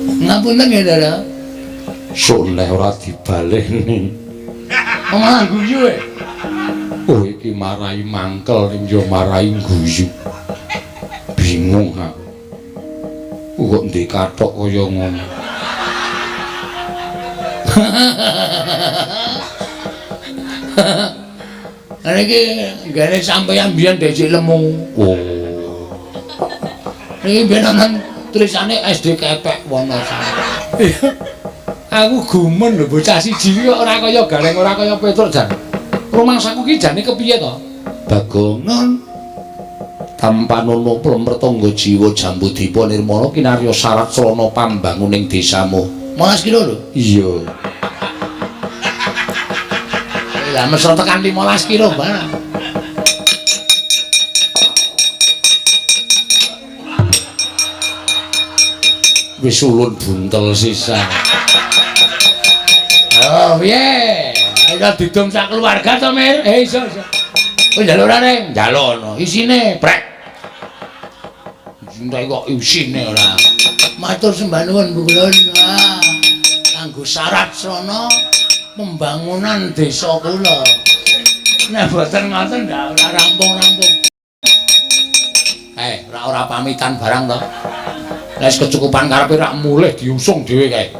Ngapunten ya, Ndara. Soleh ora dibaleni. Malah guyu e. Oh iki marai mangkel ning yo marai guyu. Bingung aku. Kok ndek kathok kaya ngono. Lah iki nggene sampeyan biyen dhisik lemu. Oh. Iki biyen ana tulisane SD Kepek Wonosari. Aku gumun lho bocah siji iki kok ora kaya Gareng, ora kaya Petruk jan. Rumangsaku ki jane kepiye to? Bagong non tampanono plemretangga jiwa Jambudipa nirmala kinarya syarat srana pambanguning desamu. 15 kilo lho. Iya. Lah mesra tekan 15 kilo barang. Wis ulun buntel sisa. Oh, piye? Ayo didum sak keluarga to, Mir? Iso, iso. Kowe njaluk ora, Reng? Njaluk ono. Isine, prek. Cintai kok isine ora. Matur sembah nuwun, Bu Kulun. Ah, kanggo syarat srana pembangunan desa kula. Nek boten ngoten ndak ora rampung-rampung. Ora ora pamitan barang to. Nek wis kecukupan karepe rak mulih diusung dhewe kae.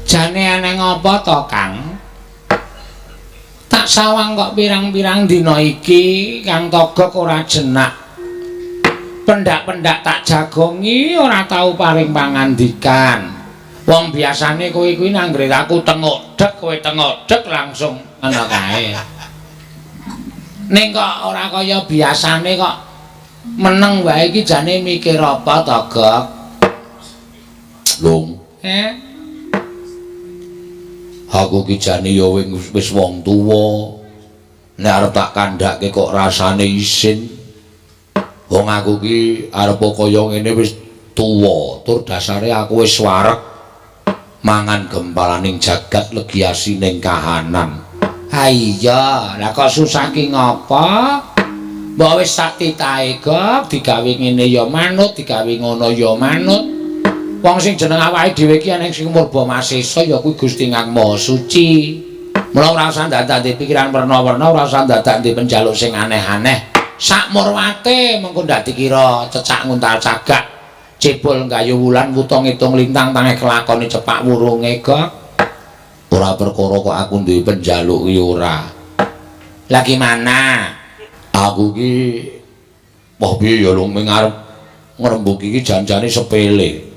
Jane aneh ngapa to, Kang? Tak sawang kok pirang-pirang dina iki Kang Togok ora jenak. Pendak-pendak tak jagongi ora tau paring pangandikan. Wong biasane kowe kuwi nanggre aku tengok dek, kowe tengok dek langsung ngono kae. Ning kok ora kaya biasane kok meneng wae iki jane mikir apa to, Gok? Lung. Aku ki jane ya wis wong tuwa. Nek arep tak kandhake kok rasane isin. Wong aku ki arep kaya ngene wis tuwa, tur dasare aku wis wareg mangan gempalaning jagat legi asining kahanan. Ha iya, lah kok susah ki ngapa? Mbok wis sak titahe, Gok, digawe ngene ya manut, digawe ngono ya manut. Wong sing jeneng awake dhewe iki ana sing murba masesa ya kuwi Gusti Kang Maha Suci. Mula ora usah dadak ndek pikiran werna-werna, ora usah dadak ndek penjaluk sing aneh-aneh. Sak murwate mengko ndak dikira cecak nguntal cagak, cebol nggayu wulan wuta ngitung lintang tangeh kelakone cepak wurunge, Gok. Ora perkara kok aku duwe penjaluk ki ora. Lah gimana? Aku ki wah piye ya lung ming arep ngrembug iki janjane sepele.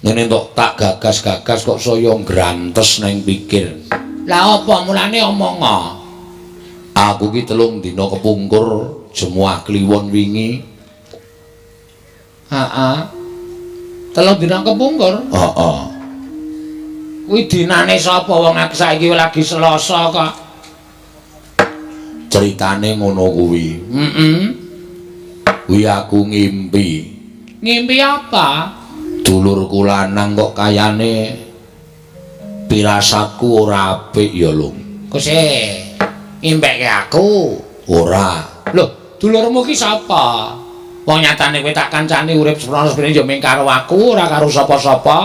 Ngene tok tak gagas-gagas kok saya ngrantes nang pikir. Lah apa mulane omong? Aku ki 3 dina kepungkur Jemuah Kliwon wingi. Heeh. 3 dina kepungkur? Heeh. Kuwi dinane sapa wong aku saiki lagi Selasa kok. Ceritane ngono kuwi. Heeh. Kuwi aku ngimpi. Ngimpi apa? Dulurku lanang kok kayane pirasatku ora apik ya, Lung. Kok sih ngimpekke aku? Ora. Lho, dulurmu ki sapa? Wong nyatane kowe tak kancani urip seprono-seprene ya mung karo aku, ora karo sapa-sapa.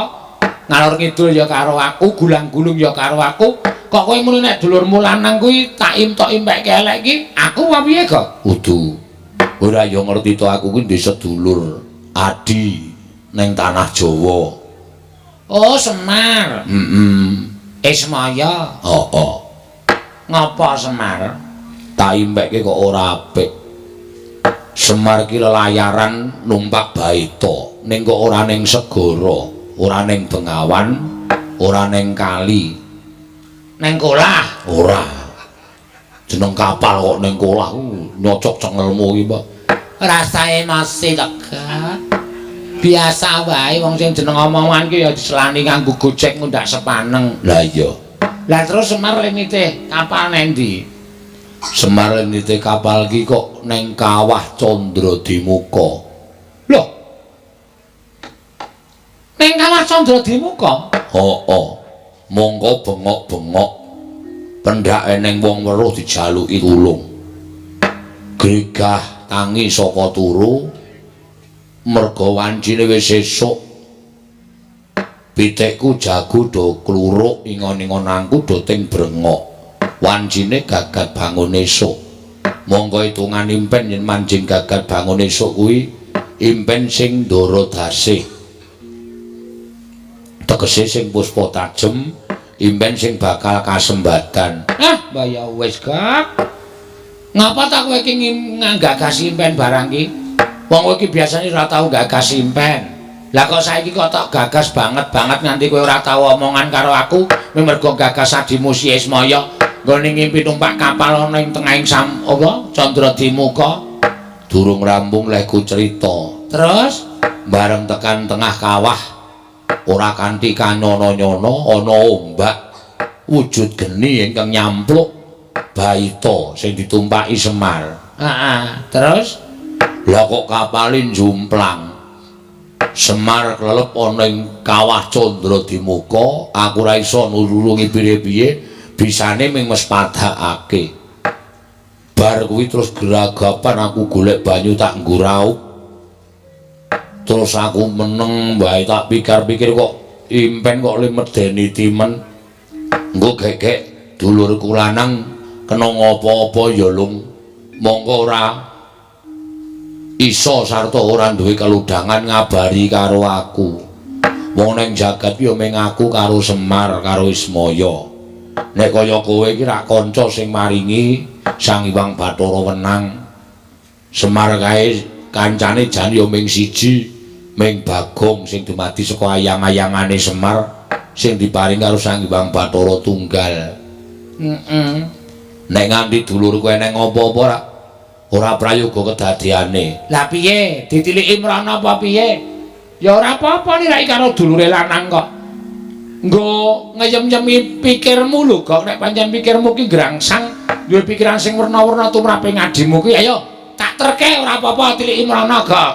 Ngalor ngidul ya karo aku, gulang-gulung ya karo aku. Kok kowe muni nek dulurmu lanang kuwi tak imtok impekke elek iki, aku apa piye, Gok? Kudu. Ora ya ngerti to aku kuwi ndek sedulur adi ning tanah Jawa. Oh, Semar. Heeh. Ismaya. Heeh. Ngapa Semar? Tak impekke kok ora apik. Semar ki lelayaran numpak baita, ning kok ora ning segara, ora ning bengawan, ora ning kali. Ning kolah? Ora. Jeneng kapal kok ning kolah nyocok cengelmu ki, Pak. Rasae masih lega. Biasa wae wong sing jeneng omongan ki ya diselani nganggo Gojek ngundak sepaneng. Lah iya. Lah terus Semar nitih kapal nendi? Semar nitih kapal ki kok neng Kawah Candradimuka. Loh. Neng Kawah Candradimuka? Heeh. Mongko bengok-bengok pendhak eneng wong weruh dijaluki tulung. Gregah tangi saka turu merga wancine wis esuk. Pitikku jago do kluruk ingon-ingonanku do ting brengok. Wancine gagat bangun esuk. Mongko hitungan impen yen manjing gagat bangun esuk kuwi impen sing ndara dasih. Tegese sing puspa tajem, impen sing bakal kasembadan. Ah, mbah ya wis, Gak. Ngapa ta kowe iki nggagas impen barang ki? Wong kowe iki biasane ora tau gagas impen. Lah kok saiki kok tok gagas banget-banget nganti kowe ora tau omongan karo aku, mergo gagas adimu si Ismaya nggone ngimpi numpak kapal ana ing tengahing sam apa Candradimuka. Durung rampung lehku crita. Terus bareng tekan tengah kawah ora kanthi kanyono-nyono ana ombak wujud geni ingkang nyampluk baita sing ditumpaki Semar. Heeh, terus lah kok kapale jumplang. Semar klelep ana ing kawah Candradimuka, aku ora iso nulungi piye-piye, bisane ming mespadakake. Bar kuwi terus geragapan aku golek banyu tak nggo raup. Terus aku meneng wae tak pikir-pikir kok impen kok le medeni timen. Engko gek-gek dulurku lanang kena ngopo-apa ya lung. Mongko ora iso sarta ora duwe keludangan ngabari karo aku. Wong nang jagat ya mung aku karo Semar karo Ismaya. Nek kaya kowe iki rak kanca sing maringi Sang Hyang Bathara wenang. Semar kae kancane jan ya mung siji, mung Bagong sing dumadi saka ayang-ayangane Semar sing diparing karo Sang Hyang Bathara tunggal. Heeh. Nek nganti dulurku eneng apa-apa rak ora prayoga kedadiane. Lah piye? Ditiliki mrana apa piye? Ya ora apa-apa nek karo dulure lanang kok. Nggo ngeyem-yemi pikirmu lho, Gok. Nek pancen pikirmu ki grangsang, duwe pikiran sing werna-werna tumrape ngadimu ki, ayo tak terke ora apa-apa tiliki mrana, Gok.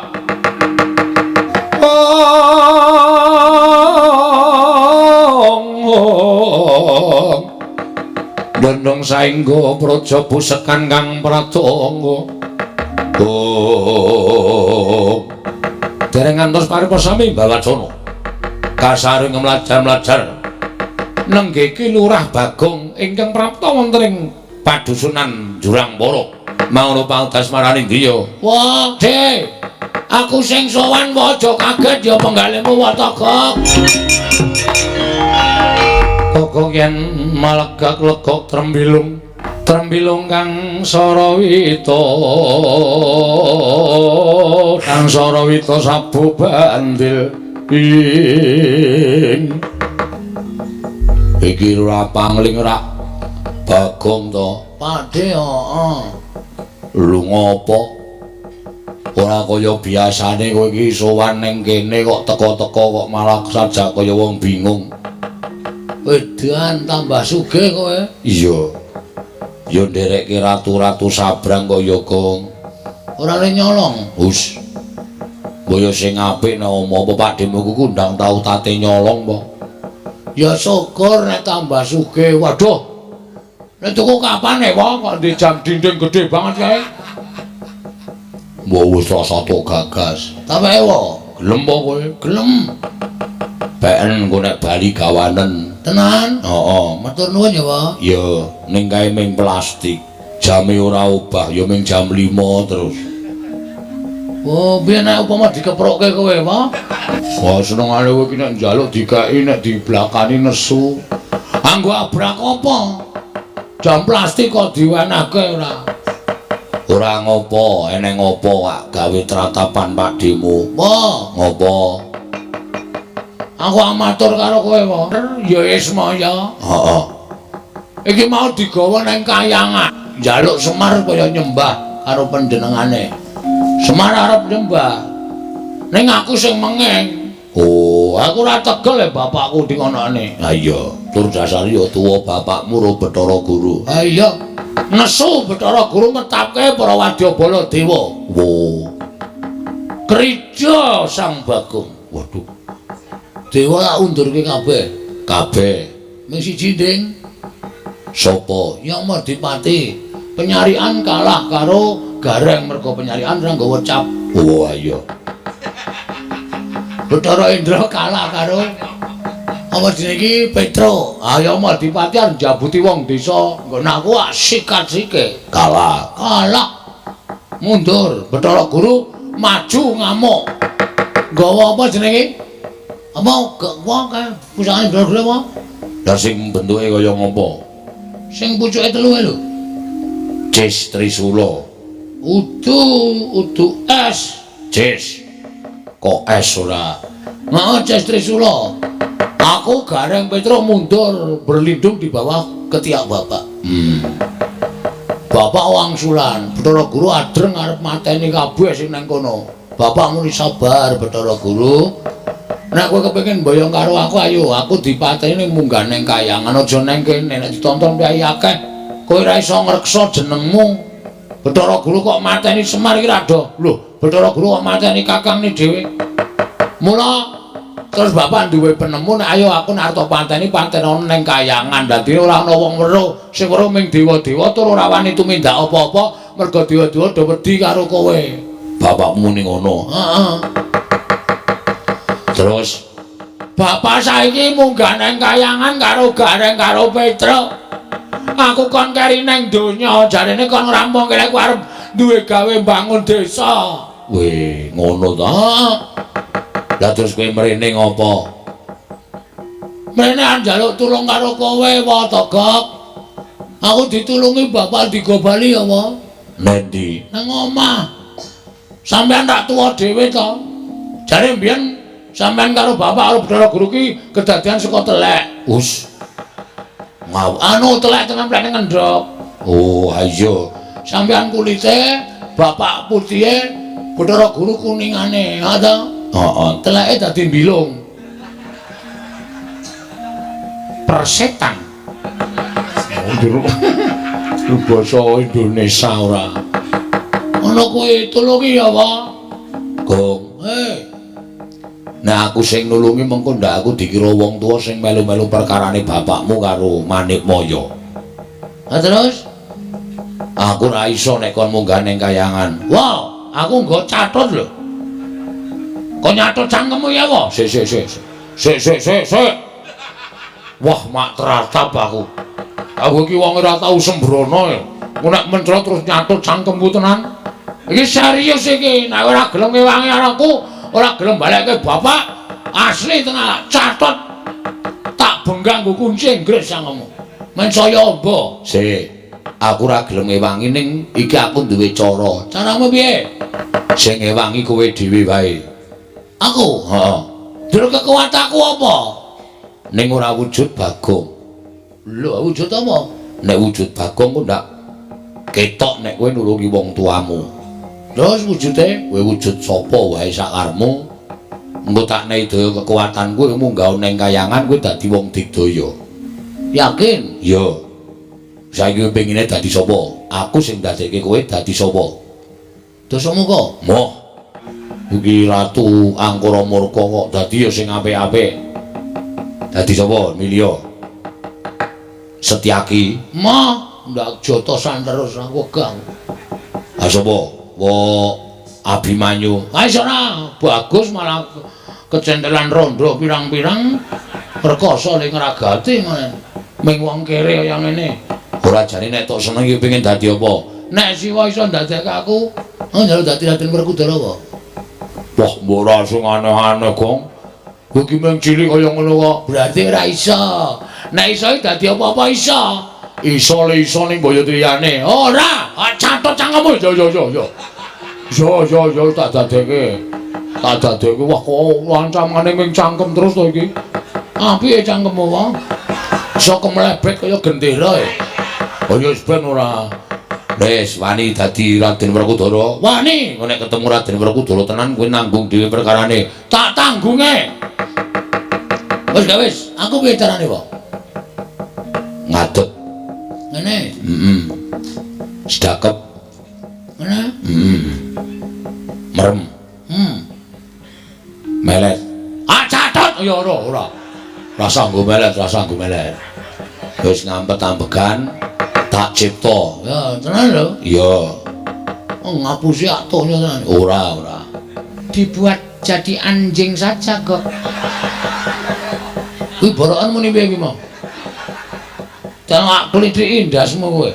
Ong. Dendong saengga praja busekan kang pratangga. Oh. Dereng ngantos paripasami Bawacana. Kasaring mlajar-mlajar nenggih Ki Lurah Bagong ingkang prapta wonten ing padusunan Jurang Poro. Mangono paudas marani ndi ya? Wah, Dik. Aku sing sowan wae aja kaget ya penggalihmu wata, Gok. Kok yen malegak legok trembilung, trembilung kang sarawita, kang sarawita sabu bandil ing. Iki ora pangling rak Bagong to? Pakde, heeh. Lho ngopo? Ora kaya biasane kowe iki sowan ning kene kok teka-teka kok malah sajak kaya wong bingung. Edan tambah sugih kowe. Iya. Ya nderekke ratu-ratu sabrang kaya Gong. Ora le nyolong. Hus. Mbok sing apik nek omah apa Pakdemu ku ndang tau tate nyolong apa? Ya syukur nek tambah sugih. Waduh. Nek tuku kapan e wong kok ndek jam dinding gedhe banget kae? Mbok wis rasa tok gagas. Ta ewa. Gelem apa kowe? Gelem. Beken engko nek bali gawanen. Tenan? Heeh. Matur nuwun ya, Pak. Ya, ning kae ming plastik. Jame ora obah, ya ming jam 5 terus. Oh, piye nek upama dikeprokke kowe, Pak? Wah, senengane kowe iki nek njaluk dikeki nek diblakani nesu. Anggo abrak apa? Jam plastik kok diwenehke ora? Ora ngopo, eneng ngopo kak gawe tratapan Pakdemu. Wah, ngopo? Aku amatur karo kowe, Pak. Ya Ismaya. Heeh. Iki mau digawa nang kayangan. Njaluk Semar kaya nyembah karo panjenengane. Semar arep nyembah. Ning aku sing mengeng. Oh, aku ora tegel e bapakku dingonone. Ha iya, tur dasare ya tuwa bapakmu ro Bathara Guru. Ha iya. Nesu Bathara Guru metapke para wadyabala dewa. Wo. Krija Sang Bagong. Waduh. Dewa tak undurke kabeh. Kabeh. Ming siji, Ding. Sapa? Ya Merdipati. Penyarian kalah karo Gareng mergo penyarian ora nggawa cap. Oh iya. Bathara Indra kalah karo apa jenenge iki Petro. Ayo Merdipati arep njabuti wong desa. Nggon aku sikat sike. Kalah. Kalah. Mundur. Bathara Guru maju ngamuk. Nggawa apa jenenge? Apa wong kae pusakane Bathara Guru apa? Lah sing bentuke kaya ngopo? Sing pucuke telu lho. Cis Trisula. Udu udu es. Cis. Kok es ora? Heeh, Cis Trisula. Aku Gareng Petro mundur berlindung di bawah ketiak bapak. Bapak wangsulan, Bathara Guru adreng arep mateni kabeh sing nang kono. Bapak muni sabar Bathara Guru. Nek kowe kepengin mboyong karo aku ayo, aku dipateni ning munggah ning kayangan aja nang kene nek ditonton piye akeh. Kowe ora iso ngreksa jenengmu. Bathara Guru kok mateni Semar iki ra do. Lho, Bathara Guru kok mateni kakangne dhewe. Mula terus bapak duwe penemu nek ayo aku nek arep pateni patenono ning kayangan. Dadi ora ana wong weruh, sing weruh ming dewa-dewa tur ora wani tumindak apa-apa mergo dewa-dewa do wedi karo kowe. Bapakmu ning ngono. Heeh. Terus bapak saiki munggah nang kayangan karo Gareng karo Petro. Aku kon keri nang donya, jarene kon ngrampungke aku arep duwe gawe mbangun desa. Weh, ngono ta? Heeh. Lah terus kowe mrene ngopo? Mrene njaluk tulung karo kowe, wa Togok. Aku ditulungi bapak digo bali ya, wa. Nendi? Nang omah. Sampeyan tak tuwa dhewe to. Jare mbiyen sampeyan karo bapak karo Bathara Guru ki kedadian saka telek. Us. Ngaw. Anu telek tenan plene ngendhok. Oh, ayo. Sampeyan kulite, bapak putihe, Bathara Guru kuningane, ha to? Heeh. Teleke dadi mbilung. Persetan. Oh, basa Indonesia ora. Ngono kuwi tulungi ya, Pak. Gong. Hei. Nah aku sing nulungi mengko ndak aku dikira wong tuwa sing melu-melu perkarane bapakmu karo Manikmaya. Lah terus aku ora iso nek kon munggah ning kayangan. Wah, aku nggo catut lho. Kok nyatut cangkemmu ya, wa? Sik sik sik. Sik sik sik sik. Wah, mak teratap aku. Aku iki wong ora tau sembrono ya. Ku nek mencrot terus nyatut cangkemmu tenan. Iki serius iki, nek ora gelem ngewangi anakku, ora gelem balekke bapak, asli tenan catut. Tak benggang nggo kunci Inggris cangkemmu. Men saya amba. Sik. Aku ora gelem ngewangi ning iki aku duwe cara. Caramu piye? Sing ngewangi kowe dhewe wae. Aku? Heeh. Jero kekuatanku apa? Ning ora wujud Bagong. Lho, wujud apa? Nek wujud Bagong ku ndak ketok nek kowe nulungi wong tuamu. Terus wujude? Kowe wujud sapa wae sakarmu. Engko tak nehi daya kekuatanku kowe munggah ning kayangan kowe dadi wong digdaya. Yakin? Ya. Saiki kowe pengine dadi sapa? Aku sing ndadekke kowe dadi sapa? Dasamuka? Moh. Iki Ratu Angkara Murka kok dadi ya sing apik-apik. Dadi sapa? Milya. Setyaki. Moh, ndak jotosan terus aku wegah. Ha sapa? Wo Abimanyu. Ha iso ora, bagus malah kecentelan rondo pirang-pirang rekoso ning ngragati ngene. Ming wong kere kaya ngene. Ora jane nek tok seneng iki pengin dadi apa? Nek siwa iso ndadekke aku, njaluk dadi Raden Werkudara apa? Wah, mbok ora sing aneh-aneh, Gong. Kowe iki mung cilik kaya ngono kok. Berarti ora iso. Nek iso iki dadi apa-apa iso. Iso le iso ning boyo liyane. Ora, catut cangkemmu. Yo yo yo yo. Yo yo yo tak dadekke. Tak dadekke. Wah, kok ancamane ming cangkem terus to iki. Apike cangkemmu wae. Iso kemlebet kaya gendera e. Oh ya wis ben ora. Wis wani dadi Raden Werkudara. Wani. Nek ketemu Raden Werkudara tenan kowe nanggung dhewe perkarane. Tak tanggunge. Wis gak wis, aku piye carane, Pak? Ngadeg. Ngene. Heeh. Sedakep. Ngene. Heeh. Merem. Melet. Ah, catut. Ya ora, ora. Rasa nggo melet, rasa nggo melet. Wis ngampet-ambegan tak cipta. Ya, tenan lho. Iya. Oh, ngapusi atuhnya tenan. Ora, ora. Dibuat jadi anjing saja kok. Kuwi borokan muni piye kuwi mau? Tak klithiki ndasmu kowe.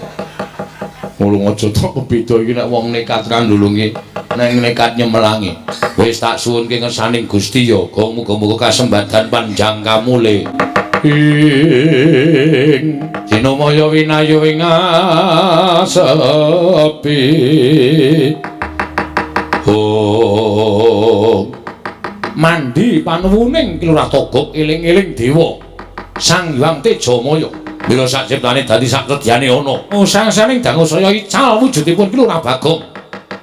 Mulung aja tok beda iki nek wong nekat ra ndulungi, nek nekat nyemelangi. Wis tak suwunke ngersaning Gusti ya, muga-muga kasembadan panjang kamule. Ing dinamaya winayu ing asepi. Oh. Mandi panuwuning Ki Lurah Togog eling-eling dewa Sang Hyang Tejamaya. Mila sak ciptane dadi sak sedyane ana. Usang-saning dangu saya ical wujudipun Ki Lurah Bagong.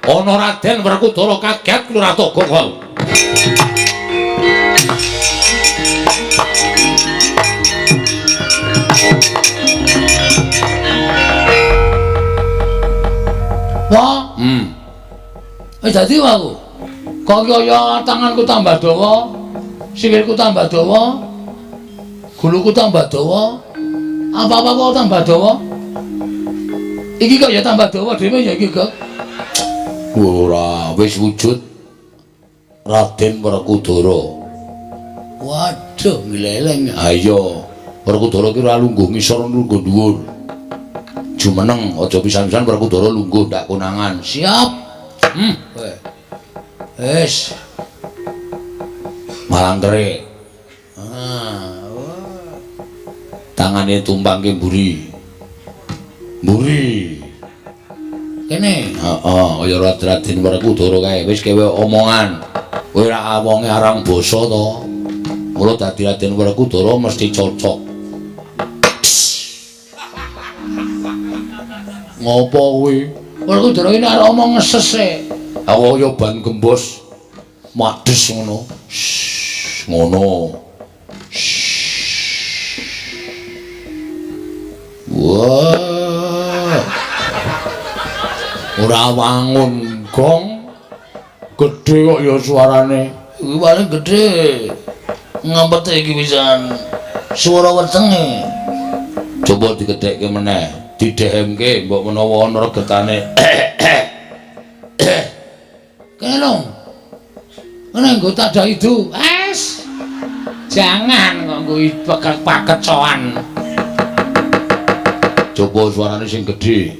Ana Raden Werkudara kaget Ki Lurah Togog wau. Wah. Wis dadi aku. Kok kaya tanganku tambah dawa, sikilku tambah dawa, guluku tambah dawa, apa-apa kok tambah dawa. Iki kok ya tambah dawa dhewe ya iki kok. Ora, wis wujud Raden Werkudara. Waduh, ngleleng. Ha iya, Werkudara ki ora lungguh ngisor lungguh dhuwur. Jumeneng aja pisan-pisan Werkudara lungguh ndak konangan. Siap. Wis. Malang terik. Ah, wah. Tangane tumpangke mburi. Mburi. Kene. Heeh, kaya Raden Werkudara kae. Wis kewe omongan. Kowe ra wonge arang basa to. Mula dadi Raden Werkudara mesti cocok. Ngopo kuwi? Werkudara iki arep omong ngeses e. Aku kaya ban gembos mades ngono. Ngono. Wah. Ora wangun gong. Gedhe kok ya suarane. Iki paling gedhe. Ngampete iki pisan. Suara wetenge. Coba digedhekke meneh, didhehemke mbok menawa ana regetane. Kene lho. Ngene nggo tadah idu. Es. Jangan kok nggo pakecoan. Coba suarane sing gedhe.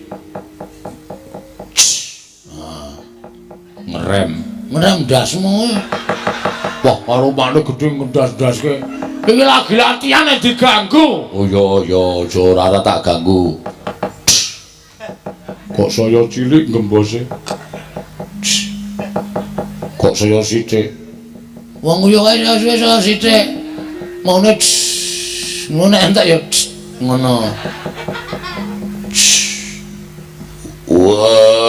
Nah, ngerem. Ngerem ndasmu. Wah, karo manuk gedhe ngendas-ndaske. Iki lagi latihan diganggu. Oh iya iya, aja ora tak ganggu. Kok saya cilik ngembose. Kok saya sithik. Wong yo kae saya sithik. Ngono ngono entek ya ngono. Wah.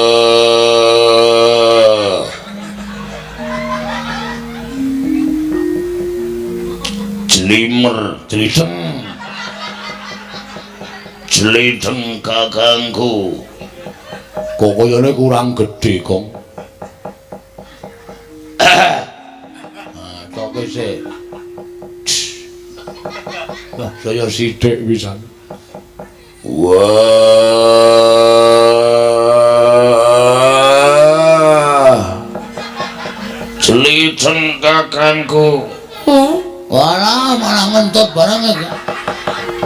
Jlimer, jlideng. Jlideng kakangku. Kok kayane kurang gedhe, Kong. Nah, toke sik. Wah, saya sithik pisan. Wah. Jlideng kakangku. Walah, malah ngentut barang iki.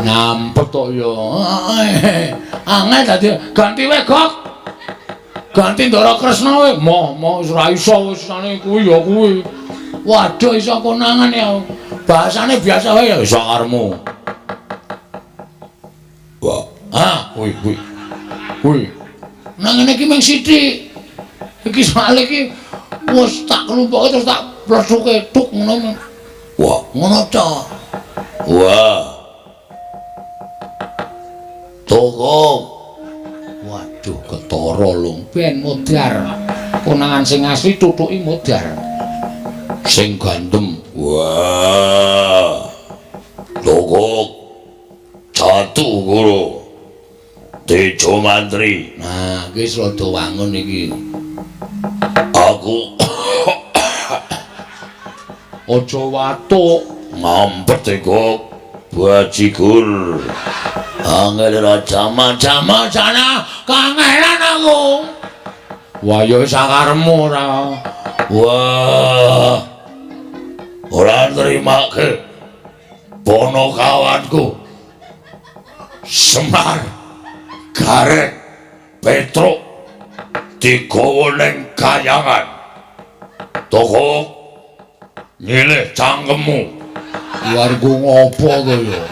Ngampet tok ya. Angel dadi ganti wae, Gok. Ganti Ndara Kresna wae. Moh, moh wis ora iso wis ane kuwi ya kuwi. Waduh iso konangan ya. Bahasane biasa wae ya. Iso karemu. Wah. Ah, kuwi kuwi. Kuwi. Nang ngene iki mung sithik. Iki soalé iki wis tak klumpuke terus tak plethuke tuk ngono. Wah, ngono ta. Wah. Togok. Waduh, ketara lho. Ben modar. Konangan sing asli tutuki modar. Sing gandem. Wah. Togok. Jatuh guru. Tejo mantri. Nah, iki wis rada wangun iki. Aku aja watuk. Ngampet e, Gok. Bajigur. Angel ra jama-jama jana kangelan aku. Wah ya wis sakarepmu ora. Wah. Ora nrimake bono kawanku. Semar, Gareng, Petruk digawa ning kayangan. Toko nyilih cangkemmu. Warga ngopo to ya?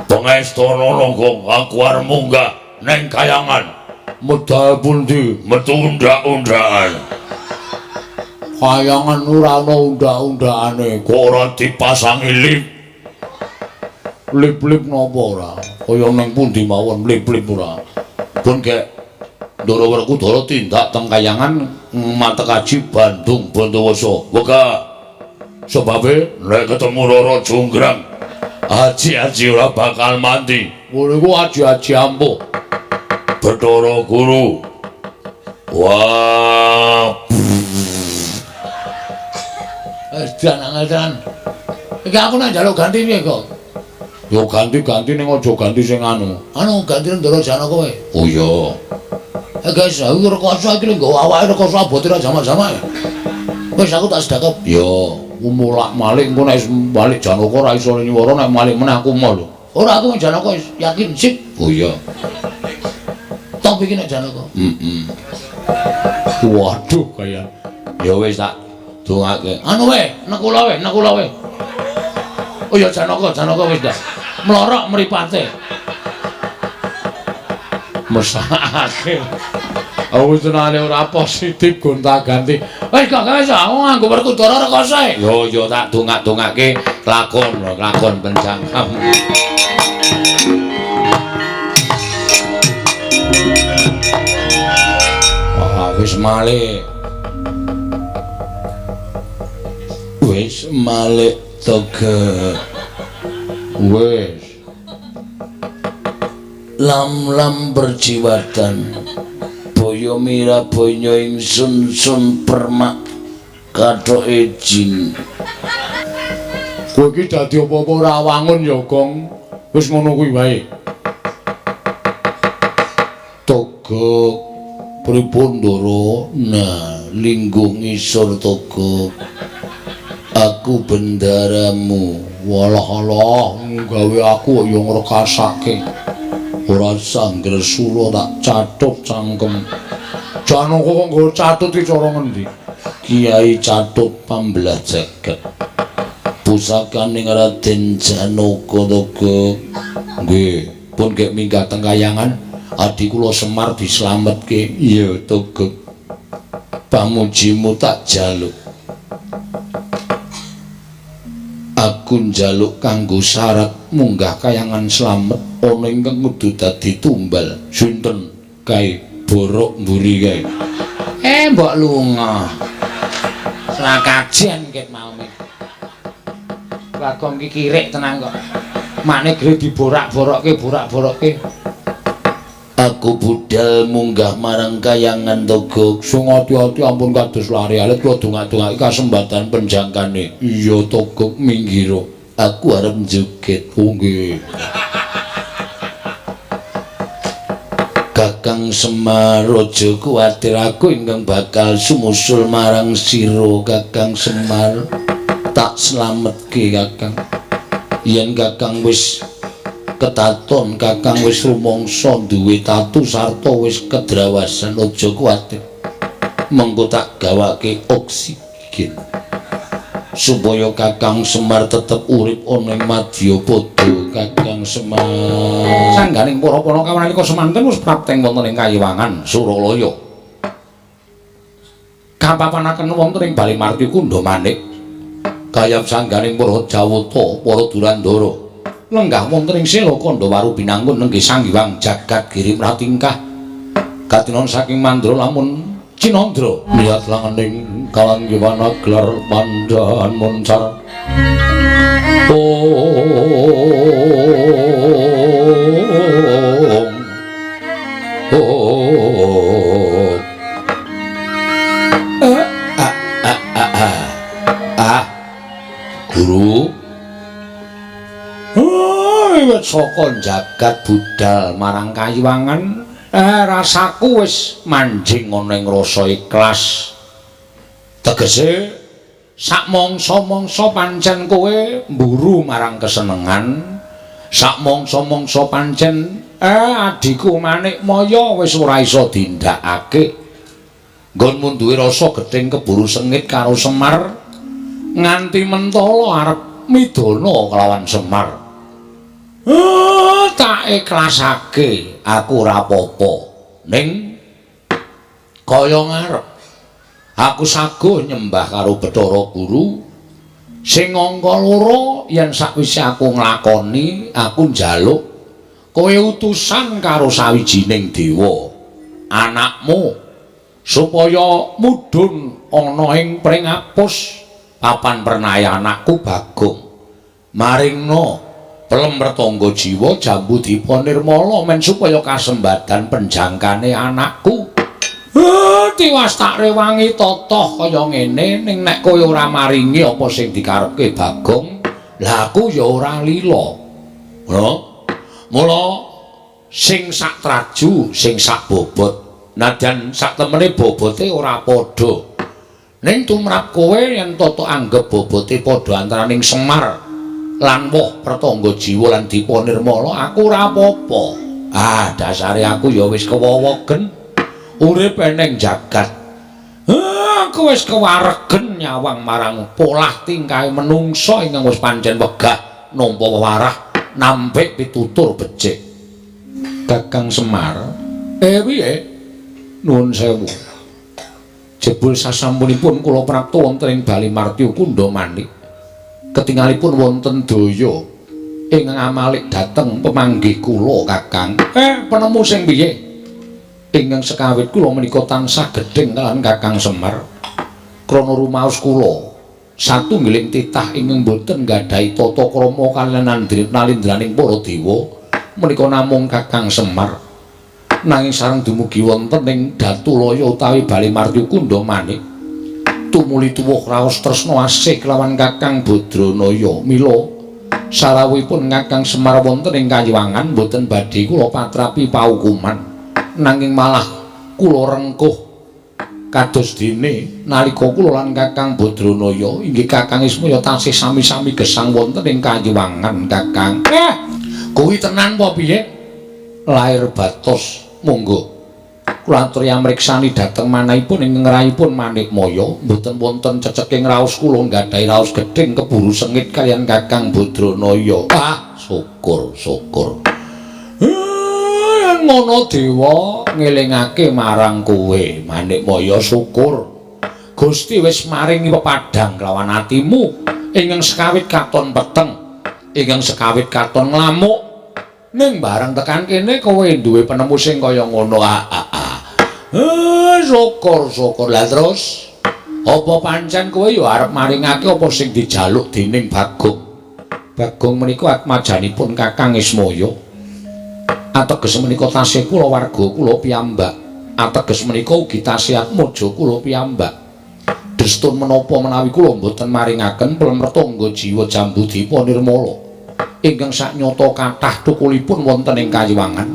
Pengestana Gong, aku arep munggah ning kayangan. Medal pundi? Metu undak-undakan. Kayangan ora ana undak-undakane. Kok ora dipasangi lip? Lip-lip napa ora? Kaya ning pundi mawon lip-lip ora. Pun gek Ndara Werkudara tindak teng kayangan matekaji Bandung Bondowoso. Wegah. Sebabe nek ketemu Roro Jonggrang, aji-aji ora bakal mati. Ngono iku aji-aji ampuh. Bathara Guru. Wah. Edan angel. Iki aku nek njaluk ganti piye kok? Yo ganti-ganti ning aja ganti sing anu. Anu ganti Ndara Janaka kowe. Oh iya. Guys, aku rekoso iki lho nggawa awake rekoso abote ra jamak-jamak. Wis aku tak sedekap. Yo, mulak-malik engko nek balik Janaka ora iso nyuwara nek malik meneh aku mau lho. Ora aku Janaka wis yakin sip. Oh iya. Top iki nek Janaka. Heeh. Waduh kaya. Ya wis tak dongake. Anu we, nekula we, nekula we. Oh ya Janaka, Janaka wis dah. Mlorok mripate. Mesake. Aku senane ora positif gonta-ganti. Wis kok wis aku nganggo Werkudara rekoso. Yo yo tak dongak-dongake lakon, lakon penjangkam. Wah, wis malik. Wis malik toge. Wis. Lam-lam berjiwatan. Boyo mira boyo ingsun sun permak kathoke jin. Kowe iki dadi apa-apa ora wangun ya, Gong. Wis ngono kuwi wae. Togok pripun Ndara? Nah, lingguh ngisor Togok. Aku bendaramu. Walah alah, gawe aku ya ngrekasake. Ora sangger sura tak catut cangkem. Janaka kok nggo catut iki cara ngendi? Kiai Catut pambelah jagat. Pusakaning Raden Janaka Togok. Nggih, pun gek minggah teng kayangan, adi kula Semar dislametke. Iya, Togok. Pamujimu tak jaluk. Aku njaluk kanggo syarat munggah kayangan slamet ana ingkang kudu dadi tumbal. Sinten kae borok mburi kae? Mbok lunga. Selakajen ket mau. Bagong ki kirik tenan kok. Makne gre diborak-borokke, borak-borokke. Aku budal munggah marang kayangan Togok. Sing ati-ati ampun kados lari alit kula dongak-dongake kasembatan penjangkane. Iya Togok minggiro. Aku arep joget. Oh nggih. Kakang Semar aja kuwatir, aku ingkang bakal sumusul marang sira Kakang Semar. Tak slametke Kakang. Yen Kakang wis ketaton, Kakang wis rumangsa duwe tatu sarta wis kedrawasan, aja kuwatir. Mengko tak gawake oksigen supaya Kakang Semar tetep urip ana ing madyapada. Kakang Semar sangganing para panakawan nalika semanten wis prapteng wonten ing Kayiwangan Suralaya. Kapapanaken wonten ing Bale Marti Kundha Manik kayap sangganing para Jawata para Durandara lenggah wonten ing Sela Kandha Binangun nenggih Sang Hyang Jagat Giri Mratingkah katinon saking mandra lamun Cinandra niat langening kalanggiwana gelar pandhan moncar. Ong ong a a a a a guru. Wiwit saka jagat budal marang Kayiwangan, rasaku wis manjing ana ing rasa ikhlas. Tegese sak mangsa-mangsa pancen kowe mburu marang kesenengan, sak mangsa-mangsa pancen adhiku Manikmaya wis ora iso dindakake. Nggonmu duwe rasa gething keburu sengit karo Semar nganti mentala arep midana kelawan Semar. Tak ikhlasake aku ora apa-apa. Ning kaya ngarep aku saguh nyembah karo Bathara Guru sing angka loro yen sakwise aku nglakoni aku njaluk kowe utusan karo sawijining dewa anakmu supaya mudhun ana ing pringapus papan pernaya anakku Bagong maringna pelem retangga jiwa jambu dipa nirmala men supaya kasembadan penjangkane anakku. Tiwas tak rewangi totoh kaya ngene ning nek kowe ora maringi apa sing dikarepke Bagong, lah aku ya ora lila. Ngono. Mula sing sak traju, sing sak bobot, nadyan sak temene bobote ora padha. Ning tumrap kowe yen toto anggep bobote padha antaraning Semar lan woh Pratangga Jiwa lan Dipa Nirmala, aku ora apa-apa. Ah, dasare aku ya wis kewowogen urip eneng jagat. Aku wis kewaregen nyawang marang polah tingkahe menungsa ingkang wis pancen wegah nampa wewarah nampik pitutur becik. Kakang Semar, piye? Nuwun sewu. Jebul sasampunipun kula prapta wonten ing Bali Martya Kundha Manik. Ketingalipun wonten daya ingkang amalik dhateng pemanggih kula, Kakang. Penemu sing piye? Ingkang sekawit kula menika tansah gedheng kaliyan Kakang Semar. Krana rumaos kula satunggiling titah ingkang boten nggadahi tata krama kaliyan nalindraning para dewa menika namung Kakang Semar. Nanging sareng dumugi wonten ing Datulaya utawi Bali Martya Kundha Manik tumuli tuwuh raos tresna asih kelawan Kakang Badranaya. Mila sarawuhipun Kakang Semar wonten ing Kayiwangan boten badhe kula patrapi paukuman, nanging malah kula rengkuh kados dene nalika kula lan Kakang Badranaya inggih Kakang Ismaya tansih sami-sami gesang wonten ing Kayiwangan. Kakang, kuwi tenan apa piye? Lair batos monggo kula aturi amriksani dhateng manahipun ing ngrayipun Manikmaya mboten wonten ceceking raos kula nggadahi raos gedhing keburu sengit kaliyan Kakang Badranaya. Ah, syukur syukur. Ngono dewa ngelingake marang kowe Manikmaya, syukur Gusti wis maringi pepadhang kelawan atimu ingkang sekawit katon peteng, ingkang sekawit katon nglamuk. Ning bareng tekan kene kowe duwe penemu sing kaya ngono. Syukur syukur. Lah terus apa pancen kowe ya arep maringake apa sing dijaluk dening Bagong? Bagong menika atmajanipun Kakang Ismaya. Ateges menika tasih kula warga kula piyambak. Ateges menika ugi tasih atmaja kula piyambak. Destun menapa menawi kula mboten maringaken pelem retangga jiwa jambu dipa nirmala ingkang saknyata kathah thukulipun wonten ing Kayiwangan.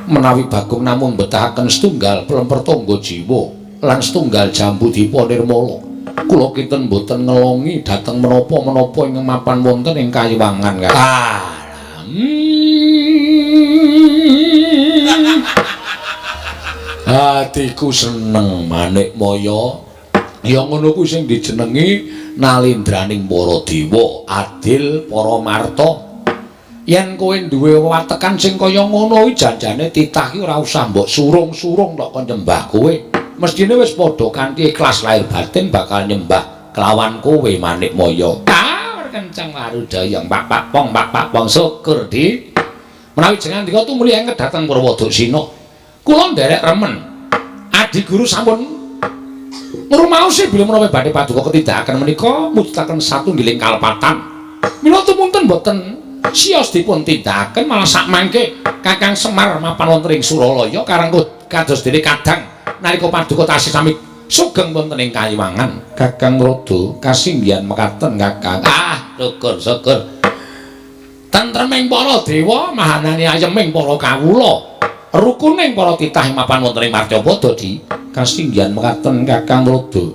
Menawi Bagong namung mbetahaken setunggal pelem retangga jiwa lan setunggal jambu dipa nirmala, kula kinten mboten ngelongi dhateng menapa-menapa ingkang mapan wonten ing Kayiwangan. Atiku seneng Manikmaya. Ya ngono kuwi sing dijenengi nalindraning para dewa, adil para marta. Yen kowe duwe watekan sing kaya ngono kuwi janjane titah ki ora usah mbok surung-surung tok kon nyembah kowe. Mestine wis padha kanthi ikhlas lahir batin bakal nyembah kelawan kowe Manikmaya. Kenceng warudaya pak pak pong pak pak pong syukur di. Menawi jenengan dika tumuli enget dhateng Purwoduksina. Kula nderek remen. Adi guru sampun ngrumaosi bilih menawi badhe paduka ketindakaken menika mujudaken satunggiling kalepatan. Mila tumunten boten sios dipun tindakaken malah sakmangke Kakang Semar mapan wonten ing Suralaya karang kados dene kadang nalika paduka tasih sami sugeng wonten ing Kayiwangan. Kakang Rada kasinggihan mekaten Kakang. Ah, syukur syukur. Tentreming para dewa, mahanane ayeming para kawula. Rukuning para titah mapan wonten ing Martyapada di kasinggihan mekaten Kakang Mrada.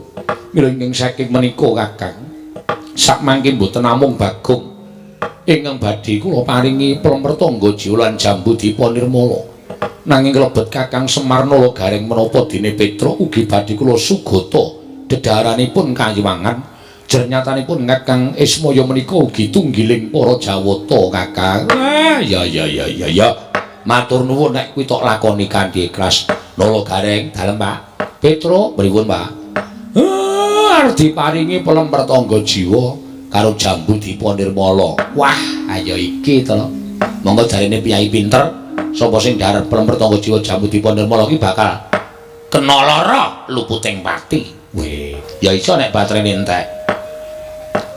Mila ingkang saking menika Kakang, sakmangke mboten namung Bagong ingkang badhe kula paringi plemertangga jiwa lan jambu dipa nirmala. Nanging klebet Kakang Semar Nala Gareng menapa dene Petruk ugi badhe kula sugata dedhaharanipun kayiwangan. Jernyatanipun Kakang Ismaya menika ugi tunggiling para Jawata Kakang. Ah ya ya ya ya ya. Matur nuwun nek kuwi tok lakoni kanthi ikhlas. Nala Gareng dalem Pak. Petruk pripun Pak? Arep diparingi plemertangga jiwa karo jambu dipa nirmala. Wah, ayo iki to. Monggo jarene piyai pinter, sapa sing dhahar plemertangga jiwa jambu dipa nirmala iki bakal kena lara luputing pati. Weh, ya iso nek baterene entek.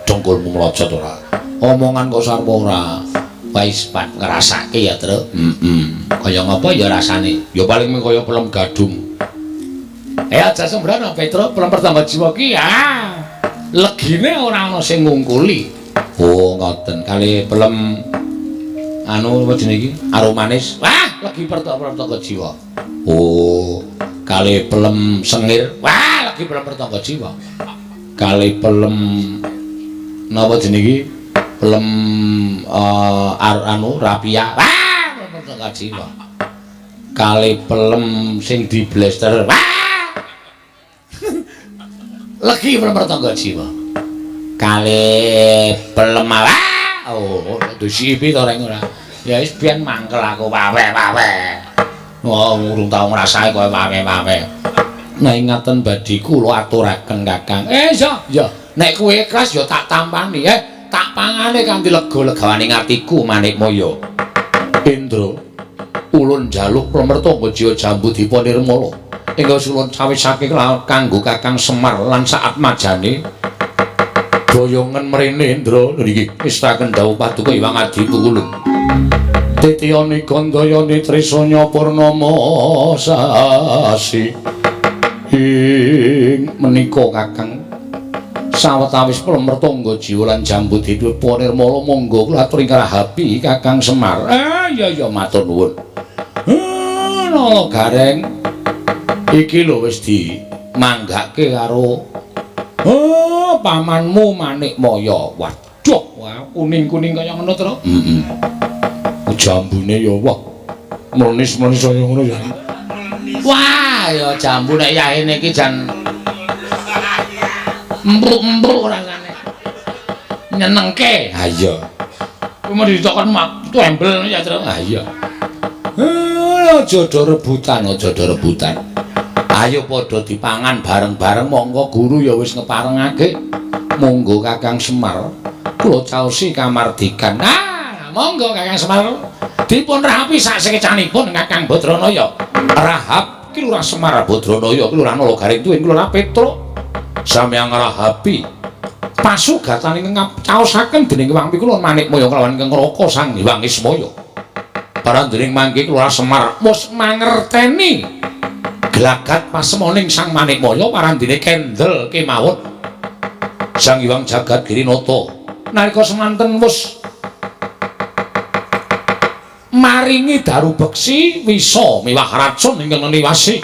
Dongkulmu mlojot ora. Omongan kok sarwa ora. Wis pan ngrasake ya, Truk. Heeh. Kaya ngapa ya rasane? Ya paling mung kaya pelem gadung. Aja sembrono Petruk, pelem pertangga jiwa ki ah. Legine ora ana sing ngungkuli. Oh, ngoten. Kali pelem anu apa jenenge iki? Arum manis. Wah, legi pertangga jiwa. Oh, kali pelem sengir. Wah, legi pelem pertangga jiwa. Kali pelem napa jenenge iki? Pelem anu rapia. Wah, pelem pertangga jiwa. Kali pelem sing diblester. Wah. Legi pelem pertangga jiwa. Kali pelem wah. Oh, disipi to reng ora. Ya wis biyen mangkel aku wawe-wawe. Oh, urung tau ngrasake kowe wawe-wawe. Nah, ingaten badhe kula aturaken Kakang. Ya, ya. Nek kowe ikhlas ya tak tampani, tak pangane kanthi lega-legawane atiku Manikmaya. Indra, ulun njaluk plemertangga jiwa jambu dipa nirmala. Ingkang ulun cawisake kanggo Kakang Semar lan saat majane boyongen mrene Indra niki istaken dawuh paduka Hyang Adi Pukulun. Titiyani gandayani trisanya purnama sasi. Ing menika Kakang sawetawis plemertangga jiwa lan jambu dipa nirmala monggo kula aturi ngrahapi Kakang Semar. Ya ya matur nuwun. Nala Gareng iki lho wis dimanggake karo pamanmu Manikmaya. Waduh, wah kuning-kuning kaya ngono to. Heeh. Jambune ya wah mlenis-mlenis kaya ngono ya. Wah, ya jambu nek yahene iki jan empruk-empruk rasane. Nyenengke. Ha iya. Kuwi mau ditokon mak tembel ya, Tru. Ha iya. Aja do rebutan, aja do rebutan. Ayo padha dipangan bareng-bareng monggo guru ya wis ngeparengake. Monggo Kakang Semar, kula caosi kamardikan. Ah, monggo Kakang Semar. Dipun rahapi sak sekecanipun Kakang Badranaya. Rahab ki Lurah Semar Badranaya, ki Lurah Nala Gareng tuwin Lurah Petruk. Samyang ngrahapi pasugatane ingkang caosaken dening Hyang Pikulun Manikmaya kelawan ingkang Raka Sang Hyang Ismaya. Parandening mangke Lurah Semar wis mangerteni glagat pasemoning Sang Manikmaya parandene kendel kemawon Sang Hyang Jagat Girinata. Nalika semanten wis maringi daru beksi wisa miwah racun ingkang neniwasi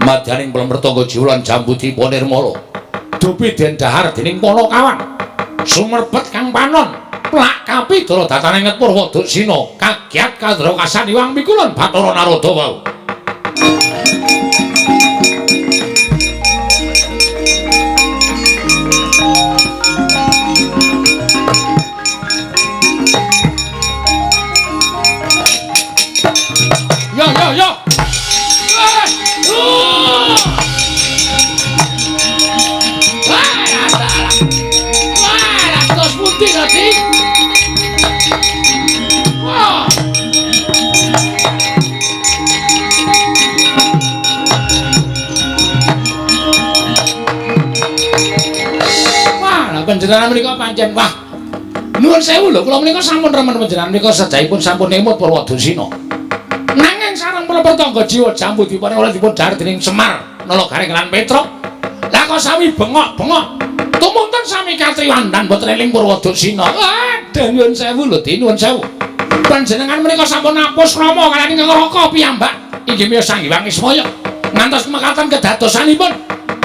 madyaning plemertangga jiwa lan jambu dipa nirmala. Dupi den dahar dening Panakawan sumerbet kang panon plak kapidara datane nget Purwa Duksina kagiat kandra kasan Hyang Pikulun Bathara Narada wau. Yo yo yo. Wah, Wah, panjenengan menika pancen wah. Nuwun sewu lho, kula menika sampun remen panjenengan menika sejahipun sampun emut Purwadusina. Nanging sareng pertangga jiwa jambu dipun oleh dipun dhahar dening Semar Nala Gareng lan Petruk. Lah kok sami bengok-bengok. Tumunten sami katriwandan boten eling Purwoduksina. Aduh nyuwun sewu lho, Di, nyuwun sewu. Panjenengan menika sampun apus krama kaliyan ingkang Raka piyambak inggih miyos Sang Hyang Ismaya. Ngantos mekaten kedadosanipun.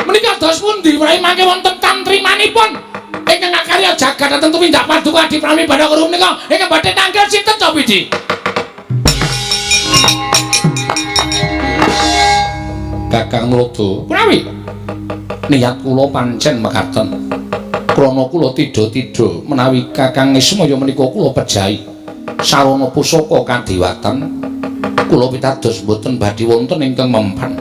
Menika dos pundi menawi mangke wonten tantrimanipun ingkang akarya jagat dhateng tumindak paduka Adi Prami Bathara Guru menika ingkang badhe tanggal sinten to Pidi? Kakang Nrada, menawi niat kula pancen mekaten. Krana kula tidha-tidha menawi Kakang Ismaya menika kula pejahi sarana pusaka kadewatan kula pitados mboten badhe wonten ingkang mempan.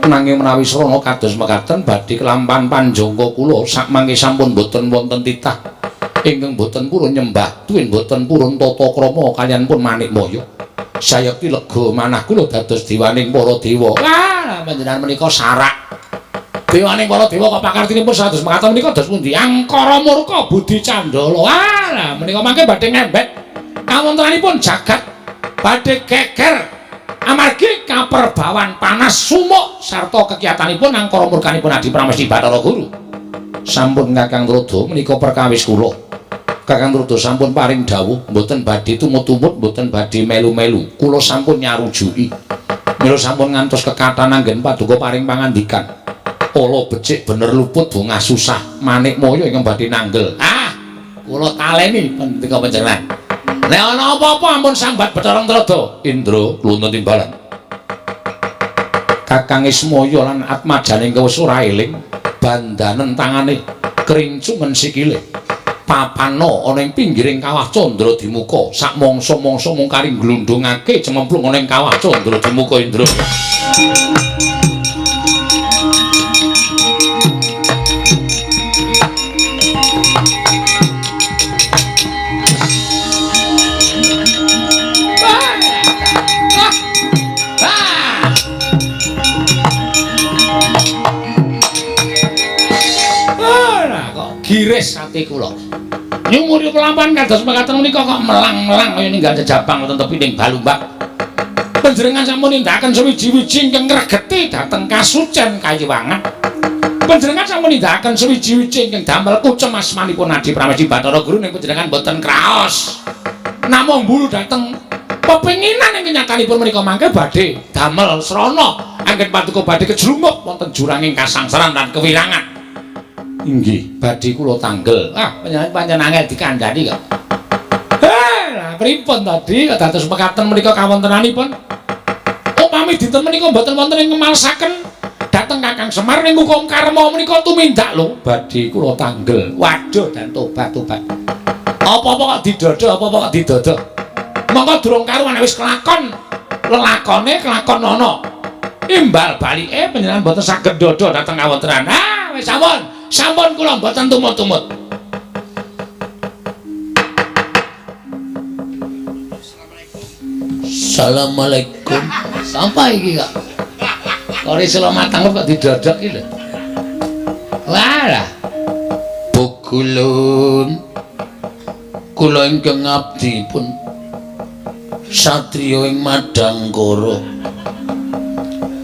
Nanging menawi srana kados mekaten badhe kelampahan panjangka kula sakmangke sampun mboten wonten titah ingkang mboten purun nyembah tuwin mboten purun tata krama kaliyan pun Manikmaya. Sayekti lega manah kula dados dewaning para dewa. Wah, panjenengan menika sarak. Dewaning para dewa kok pakartinipun sados mekaten menika dos pundi? Angkara murka budi candala. Wah, menika mangke badhe ngembek kawontenanipun jagat badhe geger amargi kaperbawan panas sumuk sarta kekiyatanipun angkara murkanipun Adi Pramesti Bathara Guru. Sampun Kakang Nrada menika perkawis kula. Kakang Nrada sampun paring dawuh mboten badhe tumut-tumut, mboten badhe melu-melu. Kula sampun nyarujuki. Mila sampun ngantos kekathahan anggen paduka paring pangandikan. Ala becik bener luput bungah susah Manikmaya ingkang badhe nanggel. Ah, kula taleni pendika panjenengan. Nek ana apa-apa ampun sambat Bathara Nrada. Indra kluntun timbalan. Kakang Ismaya lan atmajane wis ora eling, bandanen tangane krincungen sikile. Papana ana ing pinggiring kawah Candra Dimuka, sak mangsa-mangsa mung kari glundhungake cememplung ana ing kawah Candra Dimuka Indra. Giris ati kula. Nyumuri kelampahan kados mekaten menika kok melang-melang kaya ninggal jejabang wonten tepi ning Balumbak. Panjenengan sampun nindakaken suwiji-wiji ingkang ngregeti dhateng kasucen kayiwangan. Panjenengan sampun nindakaken suwiji-wiji ingkang damel kucem asmanipun Adi Pramesti Bathara Guru ning panjenengan boten kraos. Namung mburu dhateng pepinginan ingkang nyatanipun menika mangke badhe damel srana anggen paduka badhe kejlungup wonten juranging kasangsaran lan kewirangan. Inggih, badhe kula tanggel. Ah, panjenengan pancen angel dikandhani kok. Lah pripun tadi kok dados mekaten menika kawontenanipun? Upami dinten menika mboten wonten ing ngemalesaken dhateng Kakang Semar ning hukum karma menika tumindak lho, badhe kula tanggel. Waduh, dan tobat-tobat. Apa-apa kok didodo, apa-apa kok didodo. Monggo durung karuan wis kelakon. Lelakone kelakon ana. Imbal balike panjenengan mboten saged dodo dhateng kawontenan. Ah, wis sampun. Sampun kula mboten tumut-tumut. Assalamualaikum. Sampai iki kok. Kori selamat kok didodok iki lho. Walah. Pukulun. Kula ingkang abdi pun satriya ing Madangkara.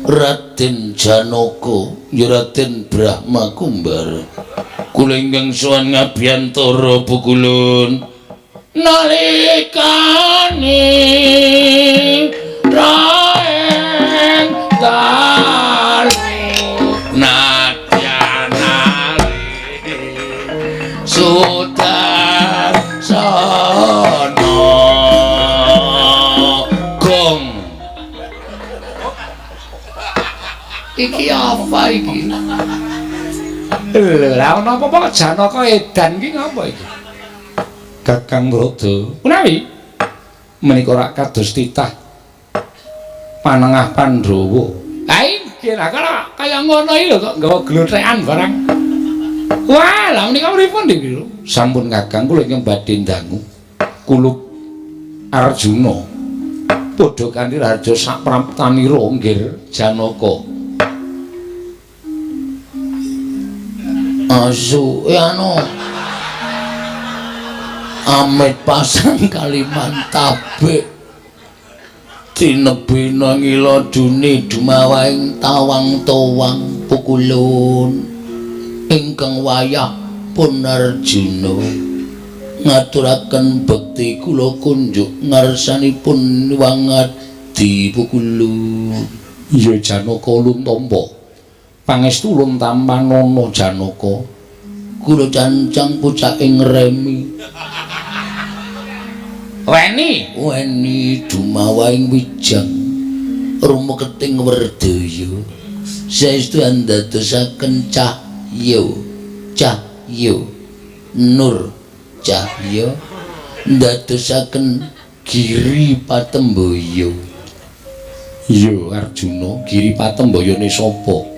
Raden Janaka, ya Raden Brahma Kumbara. Kula ingkang sowan ngabiyantara pukulun. Nalikane raeng dalu nadyan ali sudarsana gong. Iki apa iki? Lha ana apa-apa Janaka edan iki ngapa iki? Kakang Nrada, menawi menika rak kados titah panengah Pandhawa. Ha inggih, lah kok kaya ngono iki lho kok nggawa glothekan barang. Wah, lah menika pripun iki lho? Sampun Kakang, kula ingkang badhe ndangu kulup Arjuna. Padha kanthi raja sapraptanira nggir Janaka. Asu anu amit pasang Kalimantabik tinebina ngila duni dumawaing tawang towang pukulun ingkang wayah Namanipun Arjuna ngaturaken bekti kula kunjuk ngarsanipun wangadi Pukulun. Iya Janaka ulun tampa. Pangestu ulun tampanana Janaka. Kula cancang pucake ngremi. Weni, weni dumawaing wijang rumeketing werdaya. Saestu andadosaken cahya, cahya nur cahya ndadosaken giri patembaya. Iya Arjuna, giri patembayane sapa?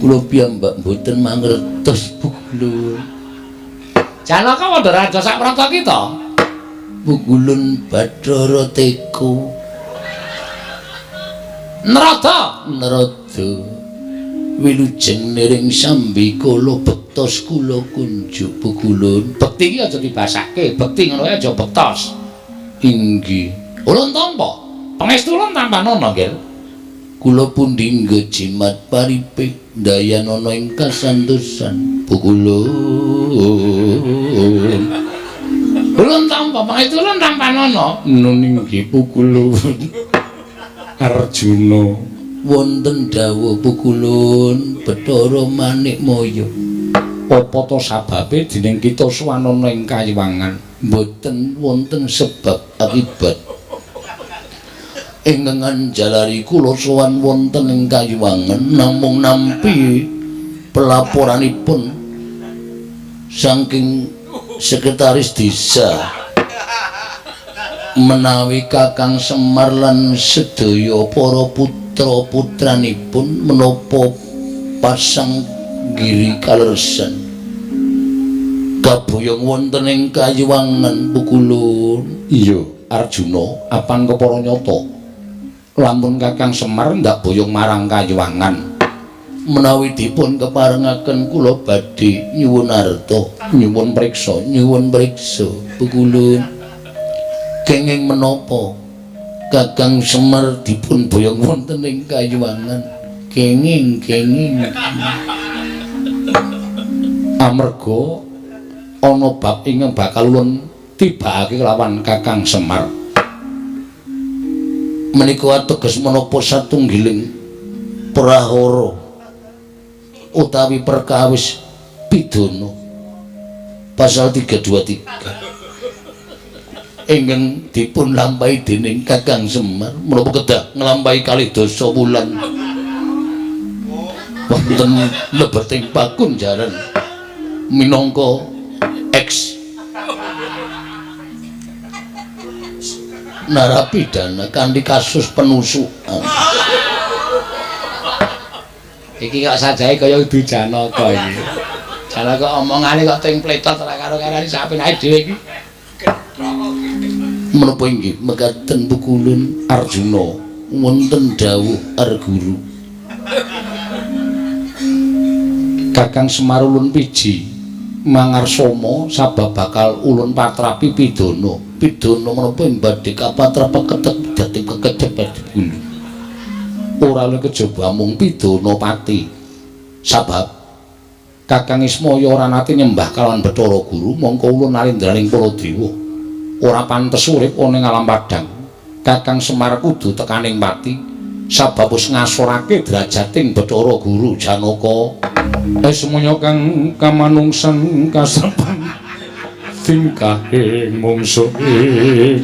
Kula piyambak mboten mangertos Pukulun. Janaka wanda raja saprata kita. Pukulun Bathara Teka. Narada, Narada. Wilujeng niring sambikala bektos kula kunjuk Pukulun. Bekti iki aja dibasake, bekti ngono ae aja bektos. Inggih. Ulun tampa. Pangestu ulun tampanana, Nggih. Kula pundi nggo jimat paripih ndayanana ing kasantosan Pukulun. Ulun tampa, pangestu ulun tampanana. Nun inggih Pukulun. Arjuna wonten dawuh Pukulun Bathara Manikmaya. Apa to sababe dening kita suwanana ing kayiwangan? Mboten wonten sebab akibat. Ingkang anjalari kula sowan wonten ing kayiwangan namung nampi pelaporanipun saking sekretaris desa menawi Kakang Semar lan sedaya para putra-putranipun menapa pasang giri kalersan kaboyong wonten ing kayiwangan Pukulun. Iya Arjuna, apan kepara nyata lamun Kakang Semar ndak boyong marang kayiwangan? Menawi dipun keparengaken kula badhe nyuwun arta, nyuwun priksa, nyuwun priksa Pukulun. Kenging menapa Kakang Semar dipun boyong wonten ing kayiwangan? Kenging kenging. Amarga ana bab ingkang bakal ulun tibakake kelawan Kakang Semar. Menika ateges menapa satunggiling prahara utawi perkawis pidana pasal 323 ingkang dipun lampahi dening Kakang Semar menapa kedah nglampahi kalih dasa wulan wonten lebeting pakunjaran minangka ex narapidana kanthi kasus penusukan. Iki kok sajae kaya udu Janaka iki. Janaka omongane kok ting pletot ora karo-karane sapenake dhewe iki. Menapa inggih mekaten Pukulun? Arjuna wonten dawuh Arguru. Kakang Semar ulun piji mangarsama sabab bakal ulun patrapi pidana. Pidana menapa ing badhe kapatrapa ketet dadi kekecep Pukulun? Ora oleh kejaba mung pidana pati. Sabab Kakang Ismaya ora nate nyembah kalawan Bathara Guru, mongko ulun nalendraning para dewa. Ora pantes urip ana ing alam padhang. Kakang Semar kudu tekaning pati sabab wis ngasorake drajating Bathara Guru Janaka. Semuanya kang kamanungsan kasapan tingkahing mungsuhing.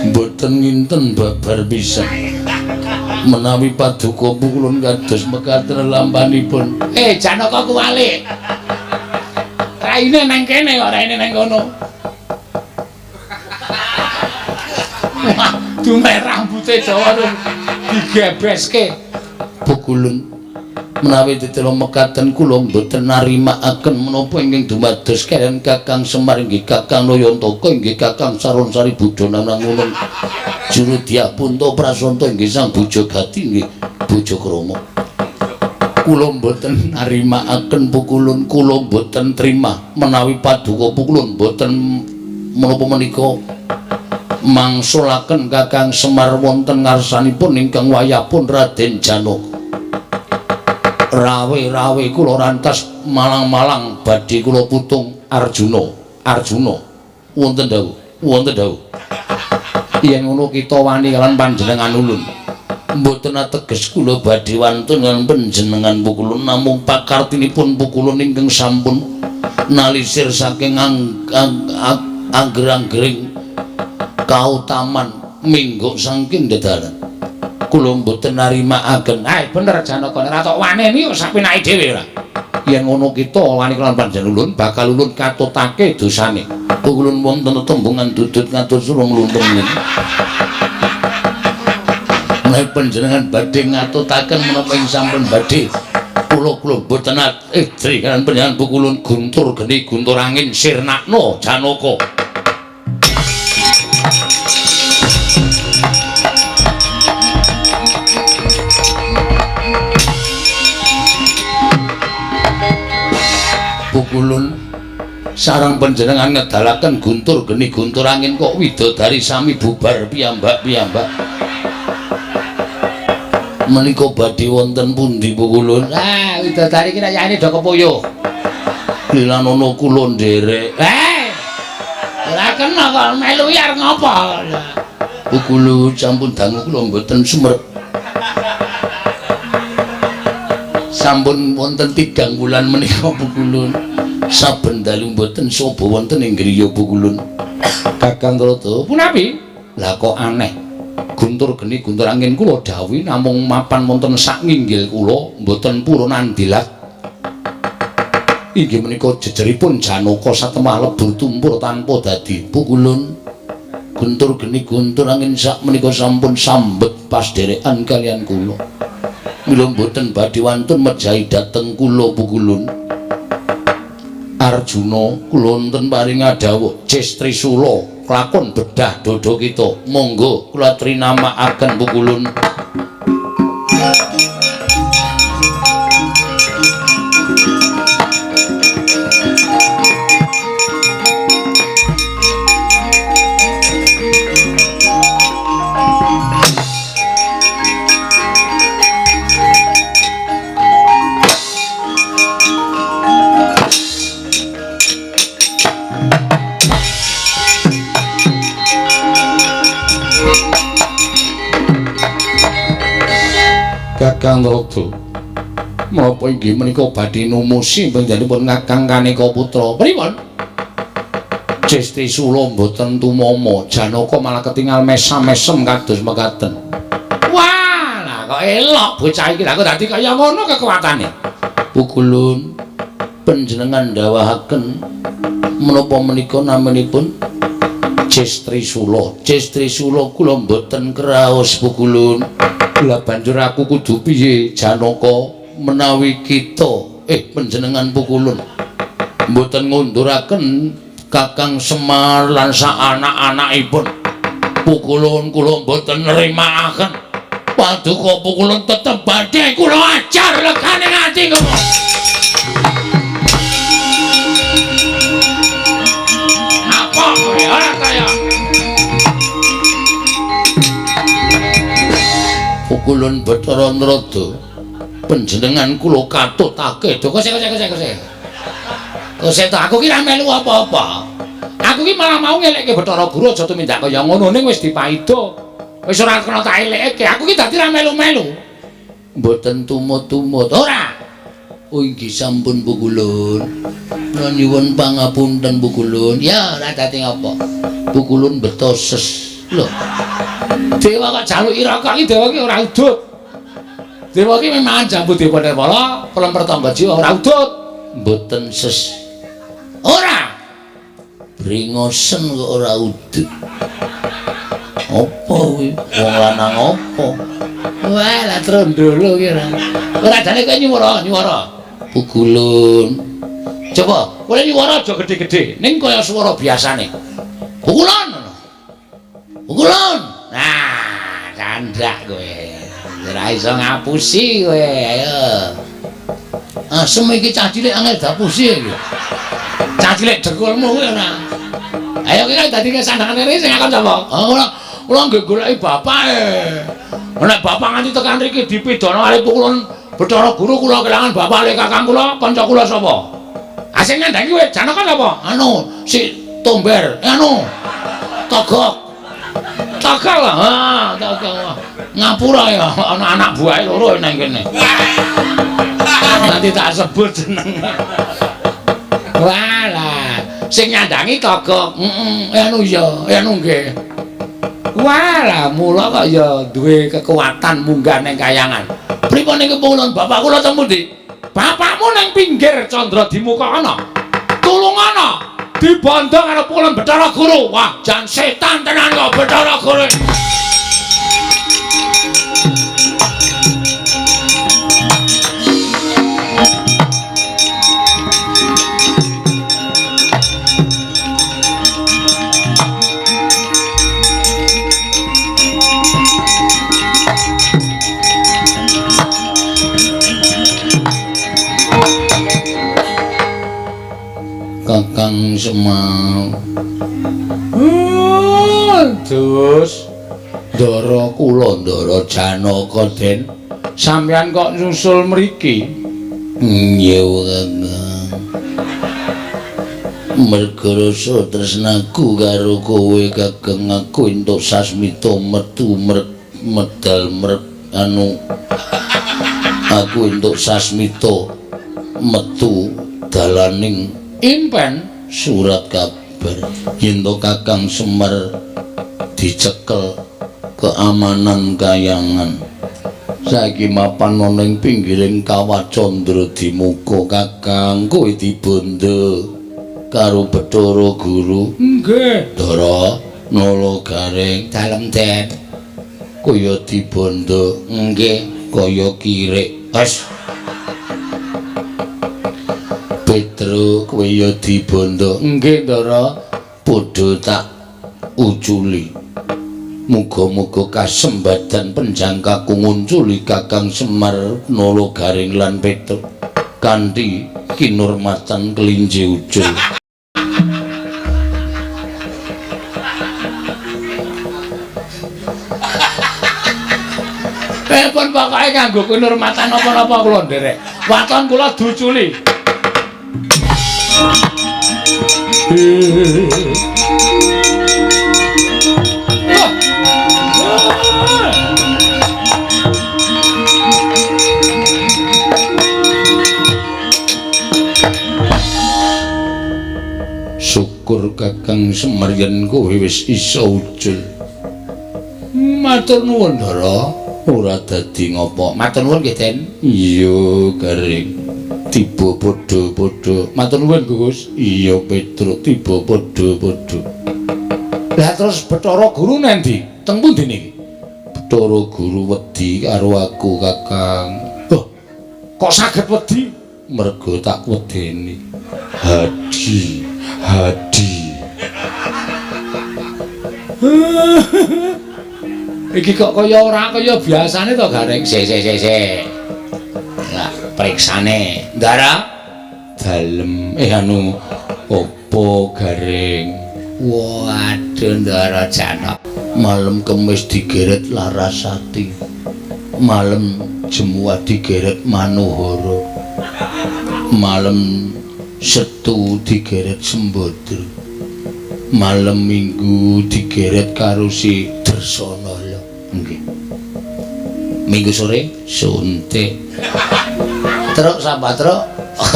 Mboten nginten babar pisan menawi paduka Pukulun kados mekaten lampanipun. Janaka kuwalik. Raine nang kene kok raine nang kono. Wah, dumeh rambute dawa digebeske. Pukulun menawi ditela mekaten kula mboten narimakaken menapa ingkang dumados kaliyan Kakang Semar inggih Kakang Nayantaka inggih Kakang Sarunsari Budana Nangunung Juru Dyah Punta Prasanta inggih Sang Bujagati inggih Bojakrama. Kula mboten narimakaken Pukulun, kula mboten trima menawi paduka Pukulun mboten menapa menika mangsulaken Kakang Semar wonten ngarsanipun ingkang wayahpun Raden Janaka. Rawe-rawe kula rantas Malang-malang badhe kula putung Arjuna. Arjuna wonten dawuh, wonten dawuh. Yen ngono kita wani kalian panjenengan ulun. Mboten ateges kula badhe wantun kalian panjenengan pukulun, namung pakartinipun pukulun ingkang sampun nalisir saking angger-anggering kautaman mingguk saking dedalan. Kula mboten narimakaken. Ae bener Janaka, ora tok waneni kok sapenake dhewe ora. Yen ngono kita wani kalian panjenengan ulun bakal ulun katutake dosane. Pukulun wonten tetembungan dudut ngatur surung luntung ngene. Menawi panjenengan badhe ngatutaken menapa ing sampun badhe kula kula mboten edri kalian panjenengan pukulun guntur geni guntur angin sirnakno Janaka. Pukulun sareng panjenengan ngedalaken guntur geni guntur angin kok widodari sami bubar piyambak-piyambak. Menika badhe wonten pundi pukulun? Ah, widodari iki nek yane do kepuyuh. Lilanono kula nderek. Eh. Ora kena kok melu arep ngopo. Pukulun sampun dangu kula mboten sumerep. Sampun wonten 3 wulan menika pukulun. Saben dalu mboten sobo wonten ing griya pukulun. Kakang Trada, punapi? Lah kok aneh. Guntur geni guntur angin kula dawuhi namung mapan wonten sak nginggil kula mboten purun andilat. Inggih menika jejeripun Janaka satemah lebur tumpur tanpa dadi. Pukulun guntur geni guntur angin sak menika sampun sambet pasderekan kalian kula. Mila mboten badhe wantun mejahi dhateng kula pukulun. Arjuna kula wonten paring dawuh Cis Trisula lakon bedah dodo kita. Monggo kula trinamakaken pukulun. Kakang Trada, menapa inggih menika badhe numusi panjenenganipun Kakang Kaneka Putra? Pripun? Cis Trisula mboten tumama, Janaka malah ketingal mesam-mesem kados mekaten. Wah, lah kok elok bocah iki, lah kok dadi kaya ngono kekuatane. Pukulun panjenengan ndawahaken menapa menika naminipun Cis Trisula. Cis Trisula kula mboten kraos pukulun. Lah banjur aku kudu piye Janaka menawi kita panjenengan pukulun mboten ngunduraken Kakang Semar lan sak anak-anakipun. Pukulun kula mboten nrimakaken. Paduka pukulun tetep badhe kula ajar legane ati kula. Apa kowe ora kaya Pukulun Bathara Narada panjenengan kula katutake. Kok sik sik sik sik. Kok aku ki ra melu apa-apa. Aku ki malah mau ngelekke Bathara Guru aja tumindak kaya ngono ning wis dipaida. Wis ora kena tak elekke. Aku ki dadi ra melu-melu. Mboten tumut-tumut. Ora. Oh inggih sampun pukulun. Kula nyuwun pangapunten pukulun. Ya ora dadi ngapa. Pukulun beto ses. Lho. Dewa kok jaluki rokok iki dewa iki ora udut. Dewa iki memang jambu dewa nirmala, pelem pertangga jiwa ora udut. Mboten ses. Ora. Bringosen kok ora udut. Apa kuwi? Wong lanang apa? Wah, lah trondolo iki ora. Ora jane kowe nyuwara, nyuwara. Pukulun. Coba, kowe nyuwara aja gedhe-gedhe, ning kaya swara biasane. Pukulun. Pukulun. Nah, candak kowe. Ora iso ngapusi kowe. Ayo. Asem iki cah cilik angel dapusi iki. Cah cilik dengkulmu kuwi ora. Ayo ki dadi sandangane rene sing ngakon sapa? Oh, ora. Kula nggih goleki bapake. Nek bapak nganti tekan mriki dipidana kali pukulun Bathara Guru kula kelangan bapak le kakang kula, kanca kula sapa? Asing nyandangi kowe Janaka sapa? Anu, si Tomber, anu. Togok. Togok lah. Ha, togok. Ngapura ya ana anak buahe loro nang kene. Nanti tak sebut jenenge. Walah, sing nyandangi Togok. Heeh, anu ya, anu nggih. Walah, mula kok ya duwe kekuatan munggah ning kayangan. Pripun iki pulun bapak kula teng pundi? Bapakmu ning pinggir Candra Dimuka ana. Tulungana dibondo karo pukulan Bathara Guru. Wah, jan setan tenan kok Bathara Guru. Kakang Semar. Terus Ndara kula Ndara Janaka Den, sampeyan kok nyusul mriki? Nggih, Kakang. Merga rasa tresnaku karo kowe Kakang, aku entuk sasmita metu medal anu aku entuk sasmita metu dalaning impen surat kabar yen to Kakang Semar dicekel keamanan kayangan. Saiki mapan ana ing pinggiring Kawah Candra Dimuka Kakang, kowe dibondo karo Bathara Guru. Nggih. Ndara Nala Gareng dalem Den. Kaya dibondo nggih kaya kirik. Wes Petro kowe ya dibondo. Nggih Ndara, padha tak uculi. Muga-muga kasembadan penjangkaku ngunculi Kakang Semar Nala Gareng lan Petro kanthi kinurmatan kelinci ucul. Pun pokoke nganggo kinurmatan napa-napa kula nderek. Waton kula duculi. Syukur Kakang Semar yen kowe wis iso ucul. Matur nuwun Ndara, ora dadi ngopo. Matur nuwun nggih Den. Iya Gareng. Tiba padha-padha. Matur nuwun Gus. Iya Petro, tiba padha-padha. Lah terus Bathara Guru nendi? Teng pundi niki? Bathara Guru wedi karo aku Kakang. Loh, kok saged wedi? Mergo tak wedeni. Hadi, hadi. Iki kok kaya ora kaya biasane to Gareng. Sik sik sik sik. Lah periksane. Ndara dalem anu opo Gareng? Waduh Ndara Janaka. Malem Kemis digeret Larasati. Malem Jemuah digeret Manohara. Malem Setu digeret Sembadra. Malem Minggu digeret karo si Dresanala. Nggih. Minggu sore suntik. Truk sambah truk.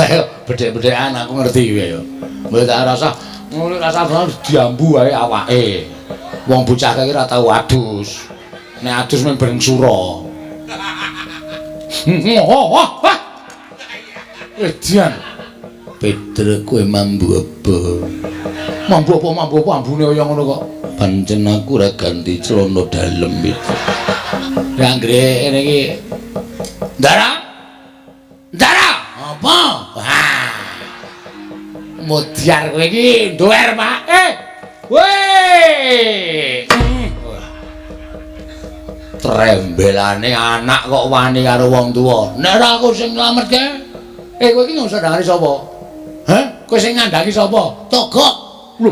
Ayo bedhek-bedhekan aku ngerti kowe ya. Mbok tak rasa ngono rasa diambu wae awake. Wong bocah kae ora tau adus. Nek adus mung bareng sura. Wah. Edian. Petre kowe mambu apa? Mambu apa mambu apa ambune kaya ngono kok. Pancen aku ora ganti celana dalem itu. Lah ngrek ngene iki. Ndara. Ndara, apa? Wah. Mudyar kowe iki nduwer, Pak. Weh. Trembelane anak kok wani karo wong tuwa. Nek ora aku sing nylametke. Kowe iki ngusah ndangani sapa? Hah? Kowe sing ngandhaki sapa? Togok. Lho.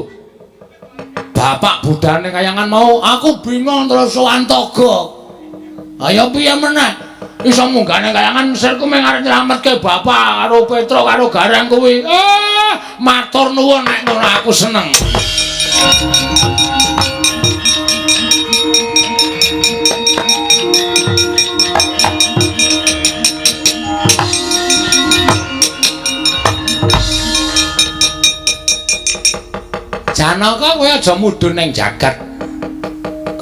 Bapak budane kayangan mau, aku bingung terus sowan Togok. Ayo piye meneh? Iso munggah nang kayangan sirku mung arep nyelametke bapak karo Petro karo Gareng kuwi. Matur nuwun nek ngono aku seneng. Janaka kowe aja mudhun ning jagat.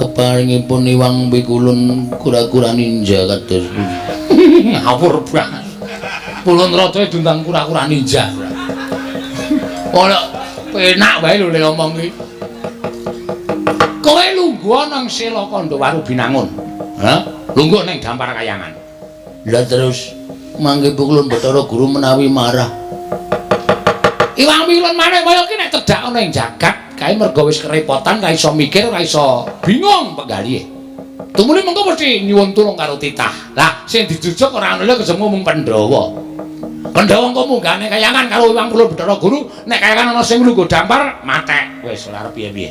Keparingipun Iwang Pikulun kura-kura ninja kados pundi? Ngawur banget. Pulun Raja diundang kura-kura ninja. Ora penak wae lho le omong iki. Kowe lungguh nang Sela Kandha Binangun. Hah? Lungguh ning Dampar Kayangan. Lah terus mangke Pikulun Bathara Guru menawi marah. Iwang Pikulun Manikmaya ki nek tedhak ana ing jagat kae merga wis kerepotan, ra iso mikir, ra iso bingung penggalihe. Tumuli mengko mesti nyuwun tulung karo titah. Lah sing dijujuk ora ana lho ketemu mung Pandhawa. Pandhawa engko munggahne kayangan karo Iwang Pikulun Bathara Guru, nek kayangan ana sing lungguh dampar matek. Wis ora arep piye-piye.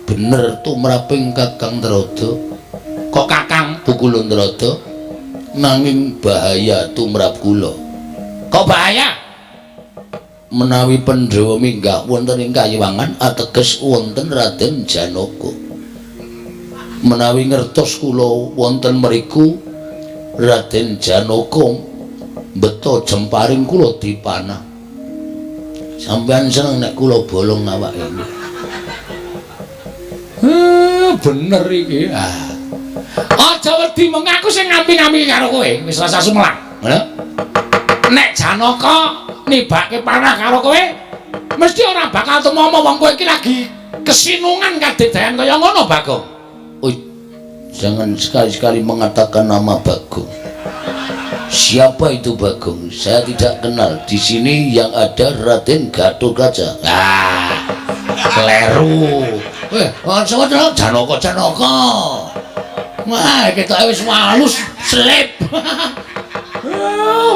Bener tumraping Kakang Trada. Kok Kakang Pikulun Trada nanging bahaya tumrap kula. Kok bahaya? Menawi Pandhawa minggah wonten ing kayiwangan ateges wonten Raden Janaka. Menawi ngertos kula wonten mriku Raden Janaka mbeta jemparing kula dipanah. Sampeyan seneng nek kula bolong awake iki. Bener iki. Aja wedi meng aku sing ngampi-ngampi karo kowe, wis rasa sumelang. Ngono. Nek Janaka nibake panah karo kowe mesti ora bakal tumama wong kowe iki lagi kesinungan kadedayan kaya ngono Bagong. Oh, jangan sekali-sekali mengatakan nama Bagong. Siapa itu Bagong? Saya tidak kenal. Di sini yang ada Raden Gatotkaca. Ah, kleru. Aja Janaka Janaka. Wah, ketoke wis halus slip.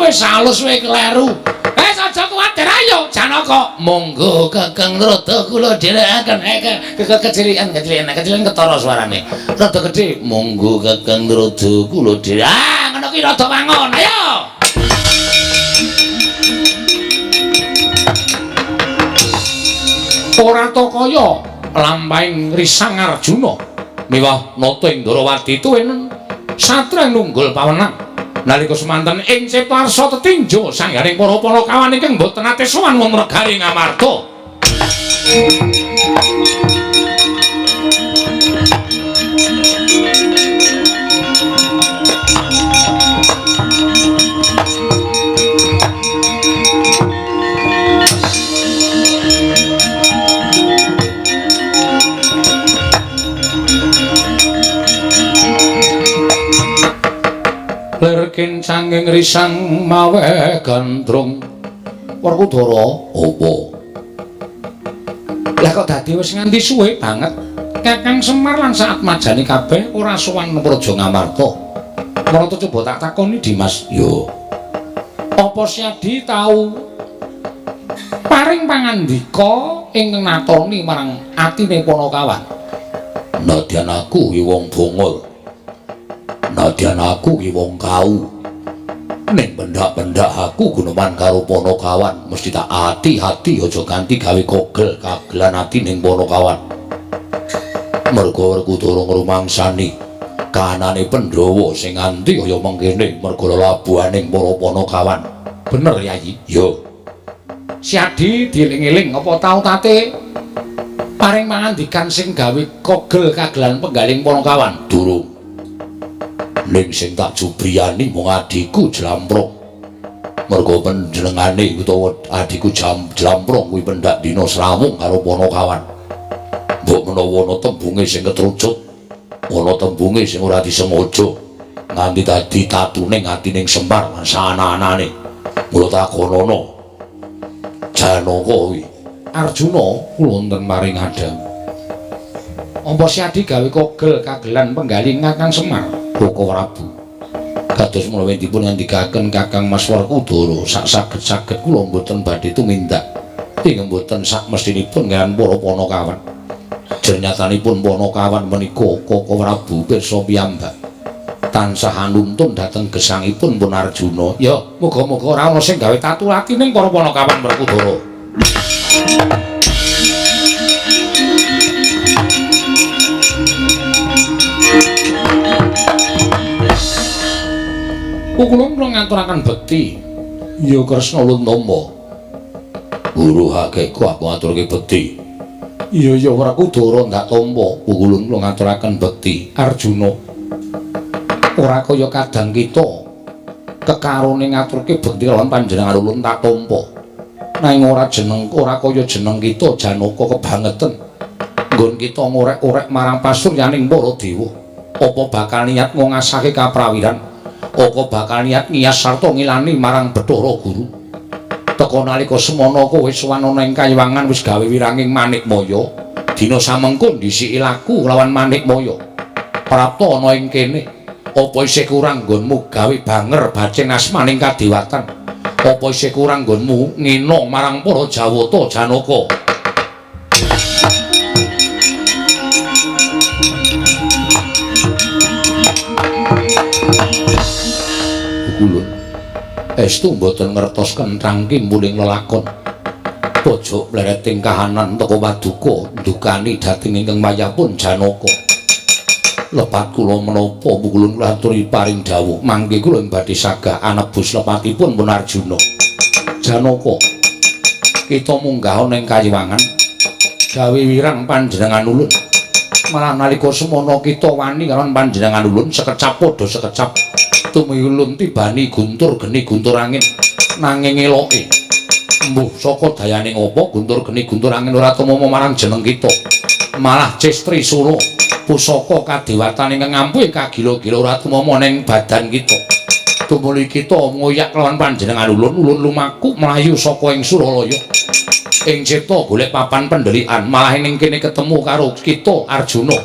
Wis halus kowe kleru. Wis aja kuwatir ayo Janaka. Monggo Kakang Trada kula dherekaken. Kecilian kecilian kecilian ketara suarane. Rada gedhe. Monggo Kakang Trada kula dherek. Ah, ngono ki rada wangun. Ayo. Ora ta kaya lampahing Risang Arjuna miwah nata ing Ndrawati tuwin satra nunggul pawenang. Nalika semanten ing Ciptarsa tetinjo sanggaring para panakawan ingkang boten nate sowan wonten negari Ngamarta. Lir kincanging risang maweh gandrung. Werkudara, apa? Lah kok dadi wis nganti suwe banget. Kakang Semar lan saatmajane kabeh ora sowan Praja Ngamarta. Marata coba tak takoni Dimas. Yo. Apa Syadi tau paring pangandika ingkang natoni marang atine Panakawan? Nadyan aku ki wong bongol. Nadyan aku ki wong kau. Ning pendak-pendak aku guneman karo Panakawan mesti tak ati-ati aja ganti gawe kogel kagelan ati ning Panakawan. Merga Werkudara ngrumangsani kahanane Pandhawa sing nganti kaya mengkene merga lelabuhaning para Panakawan. Bener Yayi? Yo. Syadi dieling-eling apa tau tate paring pangandikan sing gawe kogel kagelan penggaling Panakawan? Durung. Ning sing tak jubriyani mung adhiku Jlamprong. Merga panjenengane utawa adhiku Jlamprong kuwi pendak dina srawung karo Panakawan. Mbok menawa ana tembunge sing ketrucut, ana tembunge sing ora disengaja nganti dadi tatune atining Semar lan saana-anane. Mula takonono Janaka kuwi. Arjuna kula wonten maring adham. Apa Syadi gawe kogel kagelan penggaling Kakang Semar? Koko Prabu. Kados menawi dipun ngandikaken Kakang Mas Werkudara sak saged-saged kula mboten badhe tumindak. Ing mboten sak mestinipun ngeran para Panakawan. Jernyatanipun Panakawan menika Koko Prabu pirsa piyambak. Tansah anuntun dhateng gesangipun pun Arjuna. Ya, muga-muga ora ana sing gawe tatu atining para panakawan Werkudara. Kula kula ngaturaken bekti. Ya Kresna ulun tampa. Guru hakekku aku ngaturke bekti. Iya ya Werkudara ndak tampa. Kula kula ngaturaken bekti Arjuna. Ora kaya kadang kita kekarone ngaturke bekti lawan panjenengan ulun tak tampa. Nanging ora jeneng ora kaya jeneng kita Janaka kebangeten. Nggon kita ngorek-orek marang pasuryaning para dewa. Apa bakal niat ngasake kaprawiran? Apa bakal niat ngiyas sarta ngilani marang Bathara Guru? Teka nalika semana kowe sowan ana ing kayiwangan wis gawe wiranging Manikmaya. Dina samengko ndhisiki laku lawan Manikmaya. Prapta ana ing kene. Apa isih kurang nggonmu gawe banger bacing asmaning kadewatan? Apa isih kurang nggonmu ngina marang para Jawata Janaka? Kulun estu mboten ngertos kenthang kimbuling lelakon. Pojok plereting kahanan teka paduka ndukani dhateng ingkang wayahpun Janaka. Lepat kula menapa kulun kula aturi paring dawuh mangke kula badhe sagah anebus lepatipun pun Arjuna. Janaka, kita munggah ana ing kayiwangan gawe wirang panjenengan ulun. Malah nalika semana kita wani karo panjenengan ulun sekecap padha sekecap. Tumiulun tibani guntur geni guntur angin nanging eloke mbuh saka dayane ngopo guntur geni guntur angin ora tumama marang jeneng kita, malah cestri sula pusaka kadewatan ingkang ngampuhi kagila-gila ora tumama ning badan kita. Tumuli kita ngoyak lawan panjenengan ulun, ulun lumaku mlayu saka ing Suralaya ing cipta golek papan pendelikan, malah ning kene ketemu karo kita Arjuna.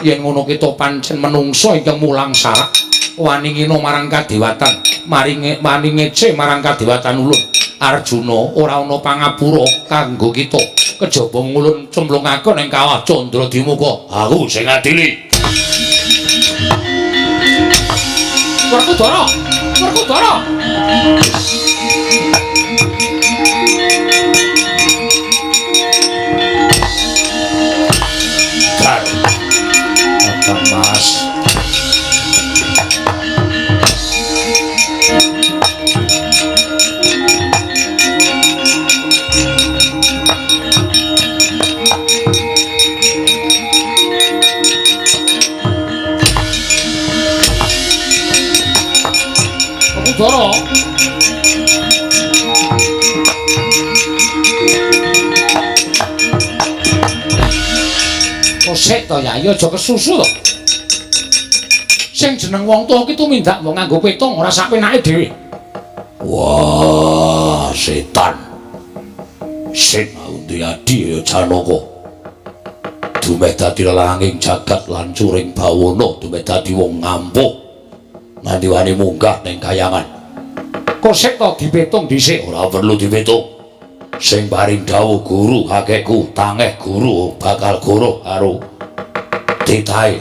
Yen ngono kita pancen menungsa ingkang mulang sarak, wani ngina marang kadewatan, maringe wani ngece marang kadewatan ulun. Arjuna ora ana pangapura kanggo kita kejaba ngulun cemplungake ning kawah Candra Dimuka. Aku sing ngadili. Werkudara, Werkudara. Dar. Kakang Mas. Werkudara. Kosek to ya, aja kesusu to. Sing jeneng wong tuwa ki tumindak mbok nganggo petung ora sak penake dhewe. Wah, setan. Sing aundi adi ya Janaka. Dumeh dadi lelanging jagat lan curing bawana, dumeh dadi wong ngampuh. Nganti wani munggah ning kayangan. Kosek to dipetung dhisik, ora perlu dipetung. Sing paring dawuh guru kakekku, tangeh guru bakal goro karo titahe.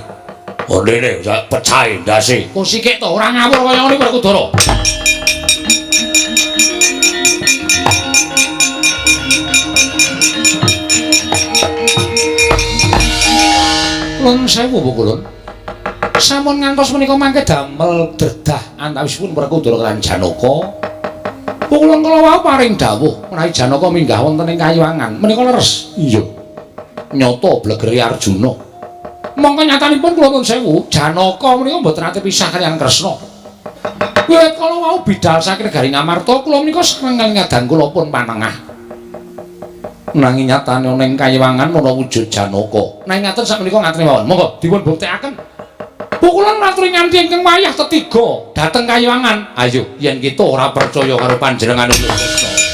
Ondene sak pecahe ndase. Kosike to ora ngawur kaya ngene Werkudara. Nuwun sewu Bu Kulun. Sampun ngantos menika mangke damel dredah antawisipun Werkudara lan Janaka. Kulun kala wau paring dawuh menawi Janaka minggah wonten ing kayiwangan menika leres. Iya. Nyata blegere Arjuna. Mongko nyatanipun kula nuwun sewu, Janaka menika mboten nate pisah kaliyan Kresna. Wiwit kala wau bidal saking negari Ngamarta kula menika seneng ngadang kula pun panengah. Nanging nyatane ana ing kayiwangan ana wujud Janaka. Nanging ngaten sakmenika ngaten mawon. Monggo dipun buktekaken. Pukulan ngaturi nganti ingkang wayah tetiga dhateng kayiwangan. Ayo yen kita ora percaya karo panjenengan Kresna.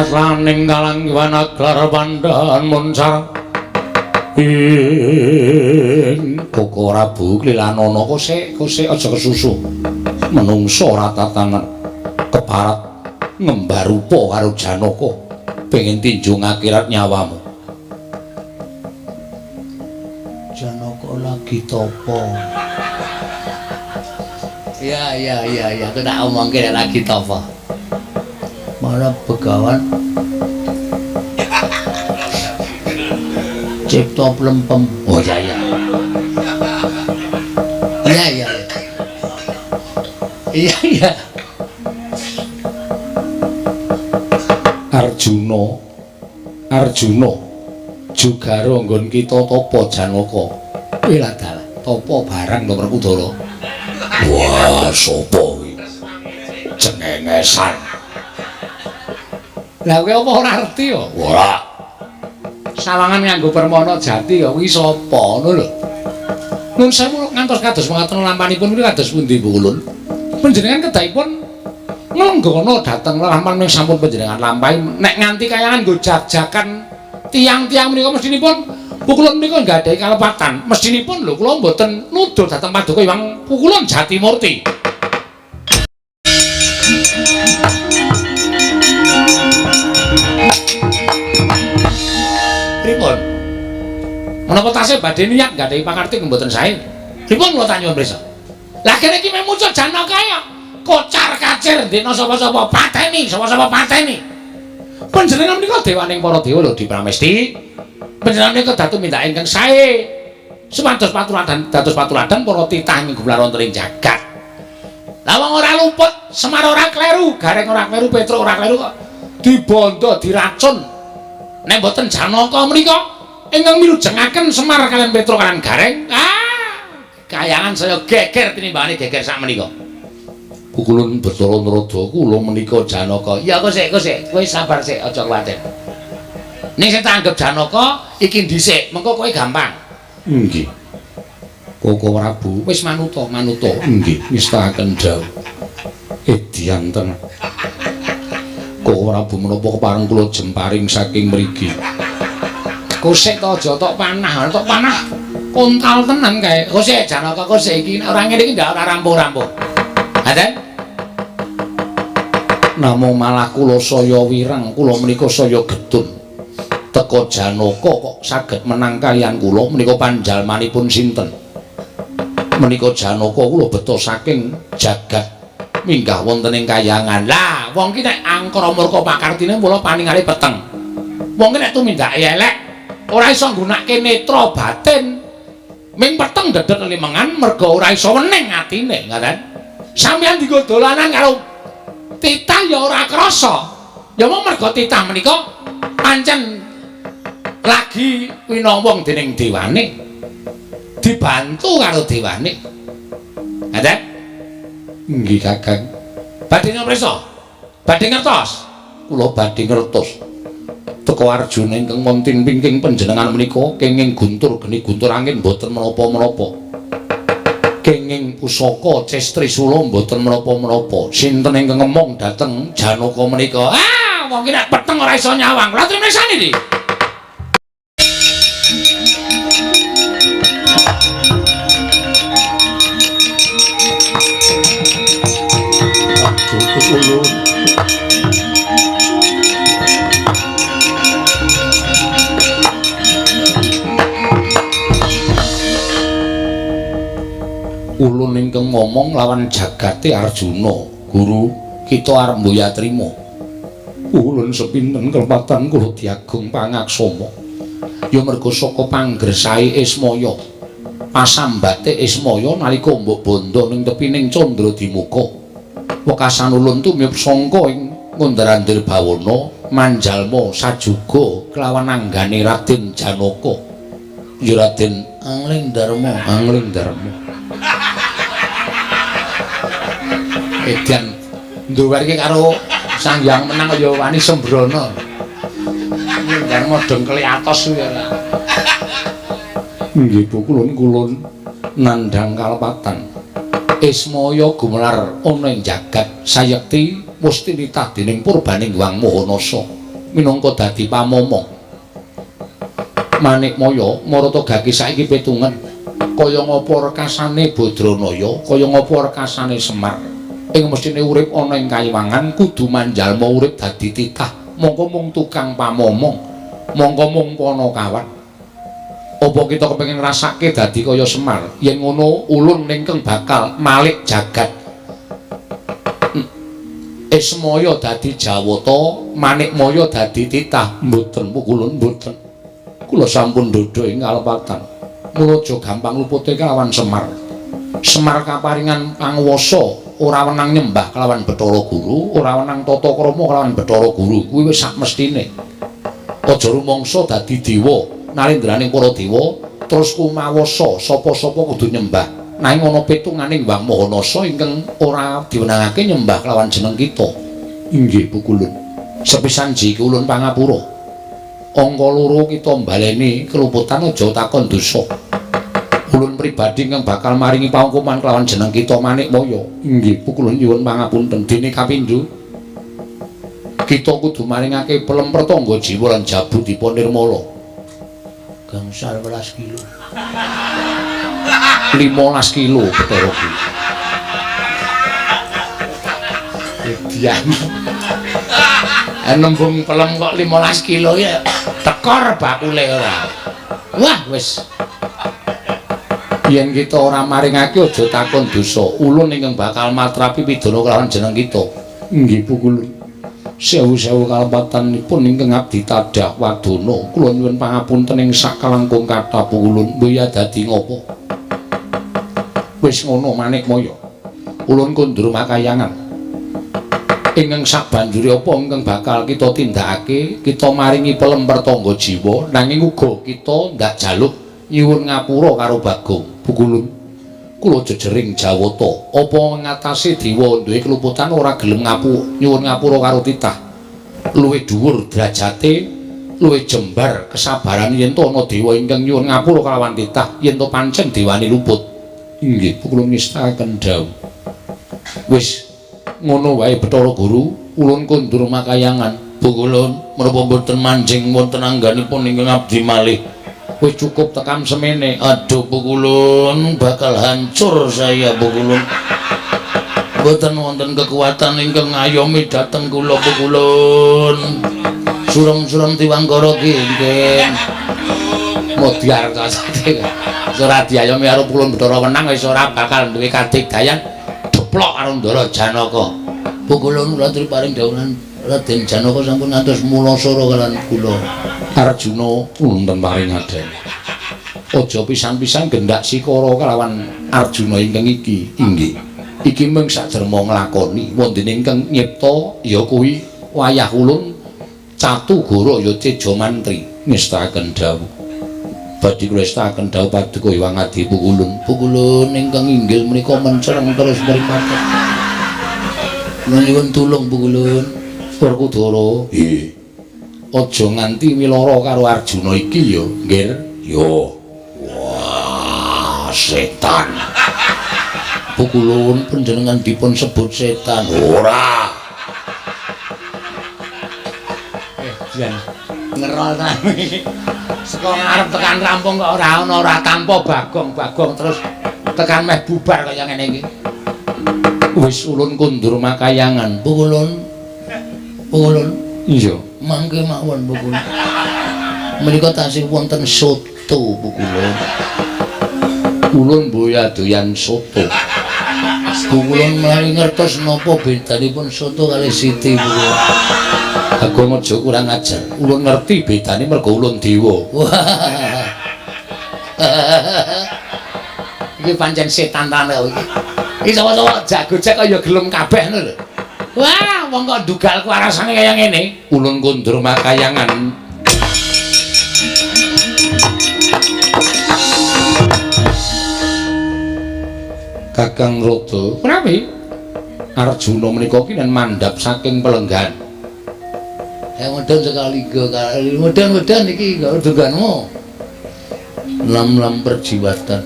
Yatlaning kalanggiwan aglar pandhan muncar ing Koko Prabu klilanana kosek kosek aja kesusu menungso ora tatanan keparat ngembar rupa karo Janaka pengen tinjung akhirat nyawamu. Janaka lagi topo. Ya ya ya ya aku tak omongke nek lagi topo. Malah begawan cipta plempem. Oh iya iya. Iya iya. Iya iya. Arjuna Arjuna jugaro nggon kita tapa Janaka. Wih dalah tapa barang to Werkudara. Wah sapa kuwi? Cengengesan. Lah kowe apa ora ngerti ya? Ora. Sawangan nganggo permana jati ya kuwi sapa ngono lho. Nun sewu ngantos kados mengaten lampanipun kuwi kados pundi Bu Ulun? Panjenengan kedahipun nglenggana dhateng lelampahan ing sampun panjenengan lampahi nek nganti kayangan nggo jag-jagan tiang-tiang menika mestinipun Pukulun menika nggadahi kalepatan. Mestinipun lho kula mboten nuduh dhateng Paduka Hyang Pukulun Jatimurti. Pripun? Menapa tasih badhe niat nggadahi pakarti mboten sae? Pripun kula tanyuwun prisa? Lah kene iki meh muncul Janaka ya. Kocar kacir ndekno sapa-sapa pateni, sapa-sapa pateni. Panjenengan menika dewaning para dewa lho Dipramesti. Panjenengan menika datu mindak ingkang sae. Supados patuladan dados patuladan para titah ing gumelar wonten ing jagat. Lah wong ora luput, Semar ora kleru, Gareng ora kleru, Petruk ora kleru kok dibondo, diracun. Nek mboten Janaka menika ingkang milujengaken Semar kaliyan Petruk kaliyan Gareng, kayangan saya geger tinimbangane geger sak menika. Pukulun Bathara Narada kula menika Janaka. Ya kok sik, kowe sabar sik, aja kuwatir. Ning sing tak anggap Janaka iki dhisik, mengko kowe gampang. Nggih. Koko Prabu wis manuta, manuta. Nggih, ngestaken dawuh. Edian tenan. Koko Prabu menapa kepareng kula jemparing saking mriki. Kosek to aja tok panah, tok panah kontal tenan kae. Kosek Janaka kosek iki nek ora ngene iki ndak ora rampung-rampung. Ngaten? Namung malah kula saya wirang, kula menika saya getun. Teka Janaka kok saged menang kaliyan kula menika panjalmanipun sinten? Menika Janaka kula beto saking jagat minggah wonten ing kayangan. Lah, wong ki nek angkara murka pakartine mula paningale peteng. Wong ki nek tumindake elek ora iso nggunakake netra batin. Ming peteng dedet limengan merga ora iso wening atine, ngaten. Sampeyan dienggo dolanan karo titah ya ora krasa. Ya mung merga titah menika pancen lagi winowong dening dewane. Dibantu karo dewane. Ngaten? Nggih, Kakang. Badhe ngresa? Badhe ngertos? Kula badhe ngertos. Teka Arjuna ingkang wonten pingking panjenengan menika kenging guntur geni guntur angin mboten menapa-menapa. Kenging pusaka ces trisula mboten menapa-menapa. Sinten ingkang ngemong dhateng Janaka menika? Ah, wong ki nek peteng ora iso nyawang. Kula trimesani iki. Aduh, ulun ingkang ngomong lawan jagate Arjuna, guru kita arep mboya trima. Ulun sepinten kelepatan kula diagung pangaksama. Ya merga saka panggersahe Ismaya. Pasambate Ismaya nalika mbok bondo ning tepining Candradimuka. Wekasan ulun tumiyup sangka ing ngundar-andir bawana manjalma sajuga kelawan anggane Raden Janaka. Ya Raden Angling Darma, Angling Darma. Edan nduwer iki karo Sang Hyang Menang ya wani sembrono. Angling Darma dengkele atos kuwi ora. Nggih, Bu, kulun nandhang kalepatan. Ismaya gumelar ana ing jagat sayekti musti nitah dening purbaning Hyang Mahanasa. minangka dadi pamomong. Manikmaya marata gaki saiki pitungen. Kaya ngapa rekasane Badranaya, kaya ngapa rekasane Semar. Ing mesthine urip ana ing kayiwangan kudu manjalma urip dadi titah, mongko mung tukang pamomong, mongko mung panakawan. Apa kita kepengin ngrasake dadi kaya Semar? Yen ngono ulun ingkang bakal malik jagat. Ismaya dadi Jawata, Manikmaya dadi titah. Mboten pukulun, mboten. Kula sampun ndhodha ing kalepatan. Mula aja gampang lupute kelawan Semar. Semar kaparingan panguwasa ora wenang nyembah kelawan Bathara Guru, ora wenang tata krama kelawan Bathara Guru. Kuwi wis sak mestine. Aja rumangsa dadi dewa, nalendraning para dewa terus kumawasa sapa-sapa kudu nyembah. Nanging ana pitunganing Hyang Maha Nasa ingkang ora diwenangake nyembah kelawan jeneng kita. Inggih pukulun. Sepisan ji ulun pangapura. Angka loro kita mbaleni keluputan aja takon dosa. Ulun pribadi ingkang bakal maringi paukuman kelawan jeneng kita Manikmaya. Inggih pukulun nyuwun pangapunten. Dene kapindho kita kudu maringake pelem pertangga jiwa lan jabu dipa nirmala. Gangsal welas kilo. 15 kilo Bathara Guru. Edian. Nembung pelem kok 15 kilo ya tekor bakule ora. Wah wis. Yen kita ora maringake aja takon dosa. Ulun ingkang bakal matrapi pidana kelawan jeneng kita. Inggih pukulun. Sewu-sewu kalepatanipun ingkang abdi tadhah wadana. Kula nyuwun pangapunten ing sakalangkung kathah pukulun. Mbuya dadi ngopo? Wis ngono Manikmaya. Ulun kondur makayangan. Ingkang sabanjure apa ingkang bakal kita tindakake, kita maringi pelem pertangga jiwa, nanging uga kita ndak jaluk nyuwun ngapura karo Bagong. Pukulun. Kula jejering Jawata, apa ngatasi dewa duwe keluputan ora gelem ngapu nyuwun ngapura karo titah. Luwih dhuwur derajate, luwih jembar kesabaran yen to ana dewa ingkang nyuwun ngapura kalawan titah, yen to pancen dewane luput. Inggih, pukulun ngestakaken dawuh. Wis ngono wae Bathara Guru, ulun kondur makayangan. Pukulun, menapa mboten manjing wonten angganipun ingkang abdi malih? Wis cukup tekan semene. Aduh pukulun, bakal hancur saya pukulun. Mboten wonten kekuatan ingkang ngayomi dhateng kula pukulun. Surem-surem tiwangkara ki nggih. Modyar cacate. Ora diayomi karo pukulun Bathara Wenang wis ora bakal duwe kadigdayan. Deplok karo Ndara Janaka. Pukulun kula paring dawuhan Raden Janaka sampun ngantos mulasara kalian kula. Arjuna wonten paring adene. Aja pisan-pisan gendak sikara kalawan Arjuna ingkang iki. Inggih. Iki mung sajerma nglakoni wondene ingkang nyipta ya kuwi wayah ulun Catugara ya Teja Mantri. Ngestakaken dawuh. Badhe kula estakaken dawuh paduka Hyang Adi Pukulun. Pukulun ingkang inggil menika mencereng terus mripate. Nyuwun tulung Pukulun. Werkudara. Nggih. Aja nganti milara karo Arjuna iki ya, Nggir. Yo. Wah, setan. Pukulun panjenengan dipun sebut setan. Ora. Jan ngerol ta. Saka ngarep tekan rampung kok ora ana, ora tanpa bagong-bagong terus tekan meh bubar kaya ngene iki. Wis ulun kondur makayangan. Pukulun. Pukulun. Iya. Mangke mawon Pukulun. Menika tasih wonten soto Pukulun. Ulun boya doyan soto. Pukulun menawi ngertos napa bedanipun soto kali siti Pukulun. Bagong aja kurang ajar. Ulun ngerti bedane mergo ulun dewa. Iki pancen setan tenan iki. Iki sapa-sapa jago-jak kaya gelem kabeh ngono lho. Wah, wong kok ndugalku arasane kaya ngene. Ulun kondur makayangan. Kakang Rada, prawi Arjuna menika ki mandhap saking pelenggan. Mudhun sekali go, mudhun-mudhun iki duganmu. Lam-lam perjiwatan.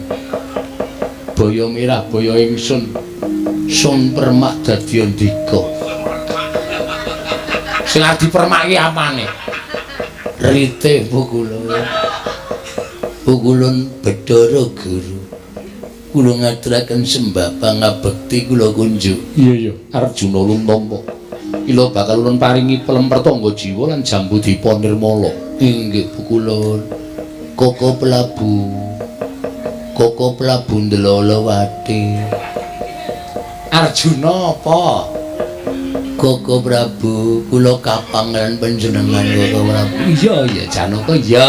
Boyo mirah boyo ingsun. Sun permak dadi andika. Sing arep dipermaki apane? Rite Pukulun. Pukulun Bedhara Guru. Kula ngaturaken sembah pangabekti kula kunjuk. Iya iya, Arjuna ulun tampa. Ila bakal ulun paringi pelem pertangga jiwa lan jambu dipa nirmala. Inggih Pukulun. Koko Prabu. Koko Prabu Ndlolowati. Arjuna apa? Koko Prabu, kula kapang lan panjenengan Koko Prabu. Iya iya Janaka iya.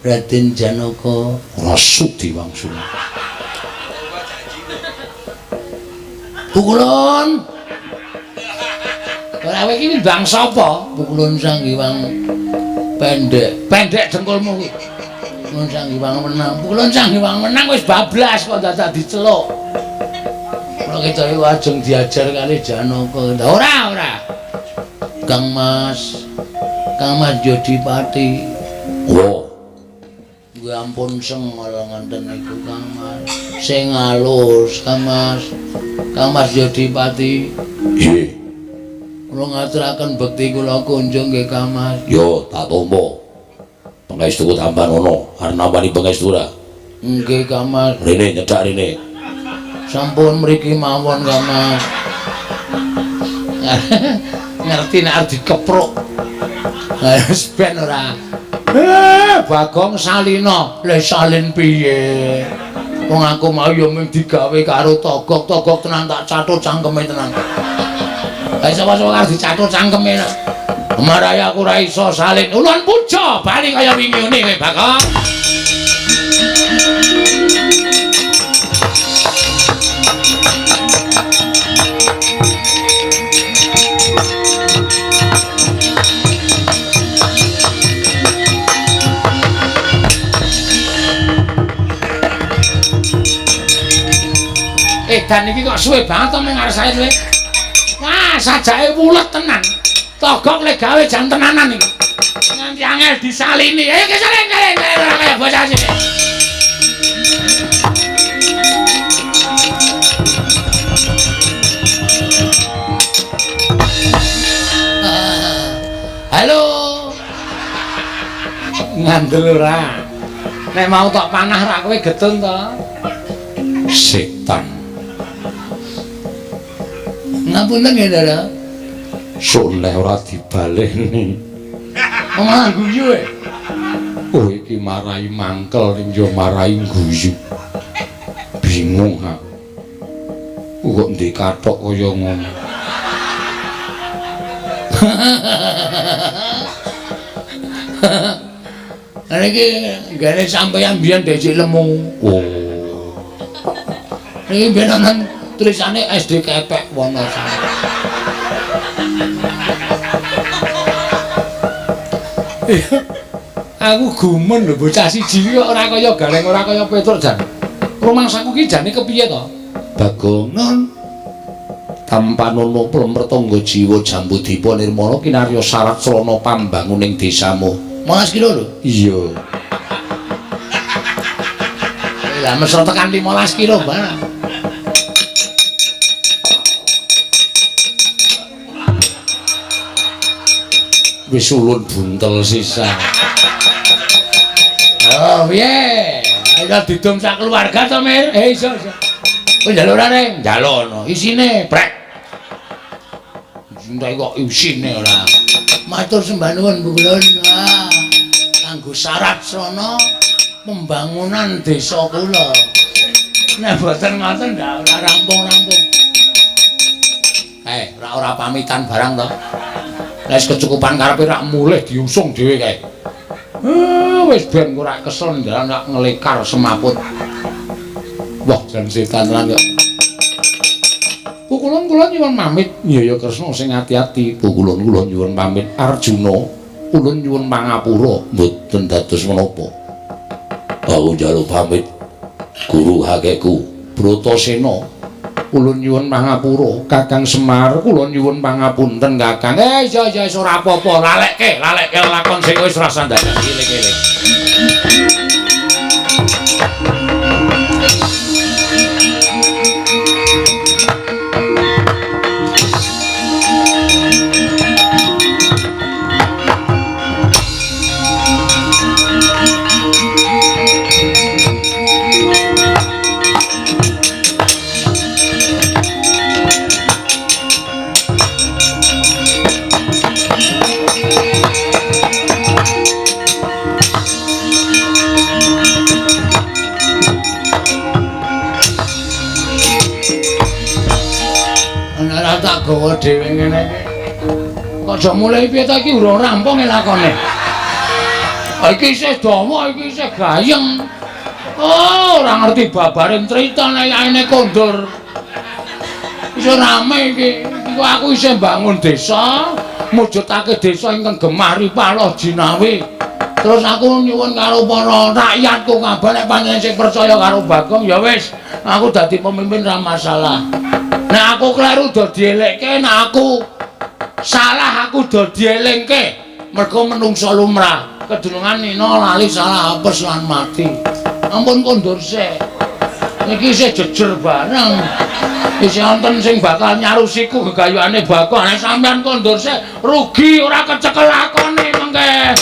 Raden Janaka ora sudi wangsul. Pukulun. Ora kowe iki ndang sapa? Pukulun Sang Hyang Pendek. Pendek dengkulmu kuwi. Pukulun Sang Hyang Wenang. Pukulun Sang Hyang Wenang wis bablas kok dadak diceluk. Kula ketoke ajeng diajar kali Janaka. Ora ora. Kang Mas. Kang Mas Jodipati. Oh. Nggih ampun sengol ngoten niku Kang Mas. Sing alus Kang Mas. Kang Mas Jodipati. Nggih. Kula ngaturaken bekti kula kunjung nggih Kang Mas. Yo tak tampa. Pangestuku tambah ono, arep nampani pangestu ora? Nggih Kang Mas. Rene nyedak rene. Sampun mriki mawon Kang Mas. Ngerti nek arep dikepruk. Wis ben ora. Bagong Salina, le salin piye? Wong aku mau ya mung digawe karo Togok, Togok tenan tak cathut cangkeme tenan. Lah sapa-sapa arep dicathut cangkeme. Marai aku ora iso salin. Ulun puja bali kaya wingi ngene kowe Bagong. Edan iki kok suwe banget to ning ngarsane kowe. Wah, sajake wulet tenan. Togok le gawe jan tenanan iki. Nganti angel disalini. Ayo ke salin, salin, salin ora kaya bocah sini. Halo. Ngandel ora? Nek mau tok panah ra kowe getun to? Setan. Ngapunten nggih, Ndara. Soleh ora dibaleni. Malah guyu e. Oh iki marai mangkel ning yo marai guyu. Bingung aku. Kok ndek kathok kaya ngono. Lah iki nggene sampeyan biyen dhisik lemu. Oh. Niki biyen nonton tulisane SD Kepek Wonosari. Aku gumun lho bocah siji iki kok ora kaya Gareng, ora kaya Petruk jan. Rumangsaku ki jane kepiye to? Bagongan tampanono plemretangga jiwa jambu dipa nirmala kinarya syarat srana pambanguning desamu. 15 kilo lho. Iya. Lah mesra tekan 15 kilo barang. Wis ulun buntel sisa. Oh piye? Ayo didum sak keluarga to, Mir? Iso iso. Kowe njaluk ora, Reng? Njaluk ono. Isine brek. Cintai kok isine ora. Matur sembah nuwun Bu Kulun. Ah, kanggo syarat srana pembangunan desa kula. Nek boten ngoten ndak ora rampung-rampung. Ora ora pamitan barang to. Nek wis kecukupan karepe rak mulih diusung dhewe kae. Wis ben ora kesel ndalan rak ngelekar semaput. Wah, jan setan tenan kok. Pukulun kula nyuwun pamit. Iya ya Kresna sing ati-ati. Pukulun kula nyuwun pamit. Arjuna, ulun nyuwun pangapura mboten dados menapa. Aku njaluk pamit guru hakeku Bratasena. Ulun nyuwun pangapura Kakang Semar, kula nyuwun pangapunten Kakang. Iya iya wis ora apa-apa, lalekke, lalekke lakon sing wis rasa ndadak eling-eling. Nek tak gawa dhewe ngene iki. Kok aja mulai piye ta iki urung rampung lakone. Iki isih dawa, iki isih gayeng. Oh, ora ngerti babaring crita nek yaene kondur. Isih rame iki. Iku aku isih mbangun desa, mujudake desa ingkang gemah ripah loh jinawi. Terus aku nyuwun karo para rakyatku kabeh nek panjenengan sing percaya karo Bagong ya wis, aku dadi pemimpin ra masalah. Nek aku kleru do dielekke, nek aku salah aku do dielingke. Mergo menungsa lumrah, kedunungan nina lali salah apes lan mati. Ampun kondur sik. Niki isih jejer bareng. Isih wonten sing bakal nyarusiku gegayuhane Bagong. Nek sampean kondur sik rugi ora kecekel lakone mengke.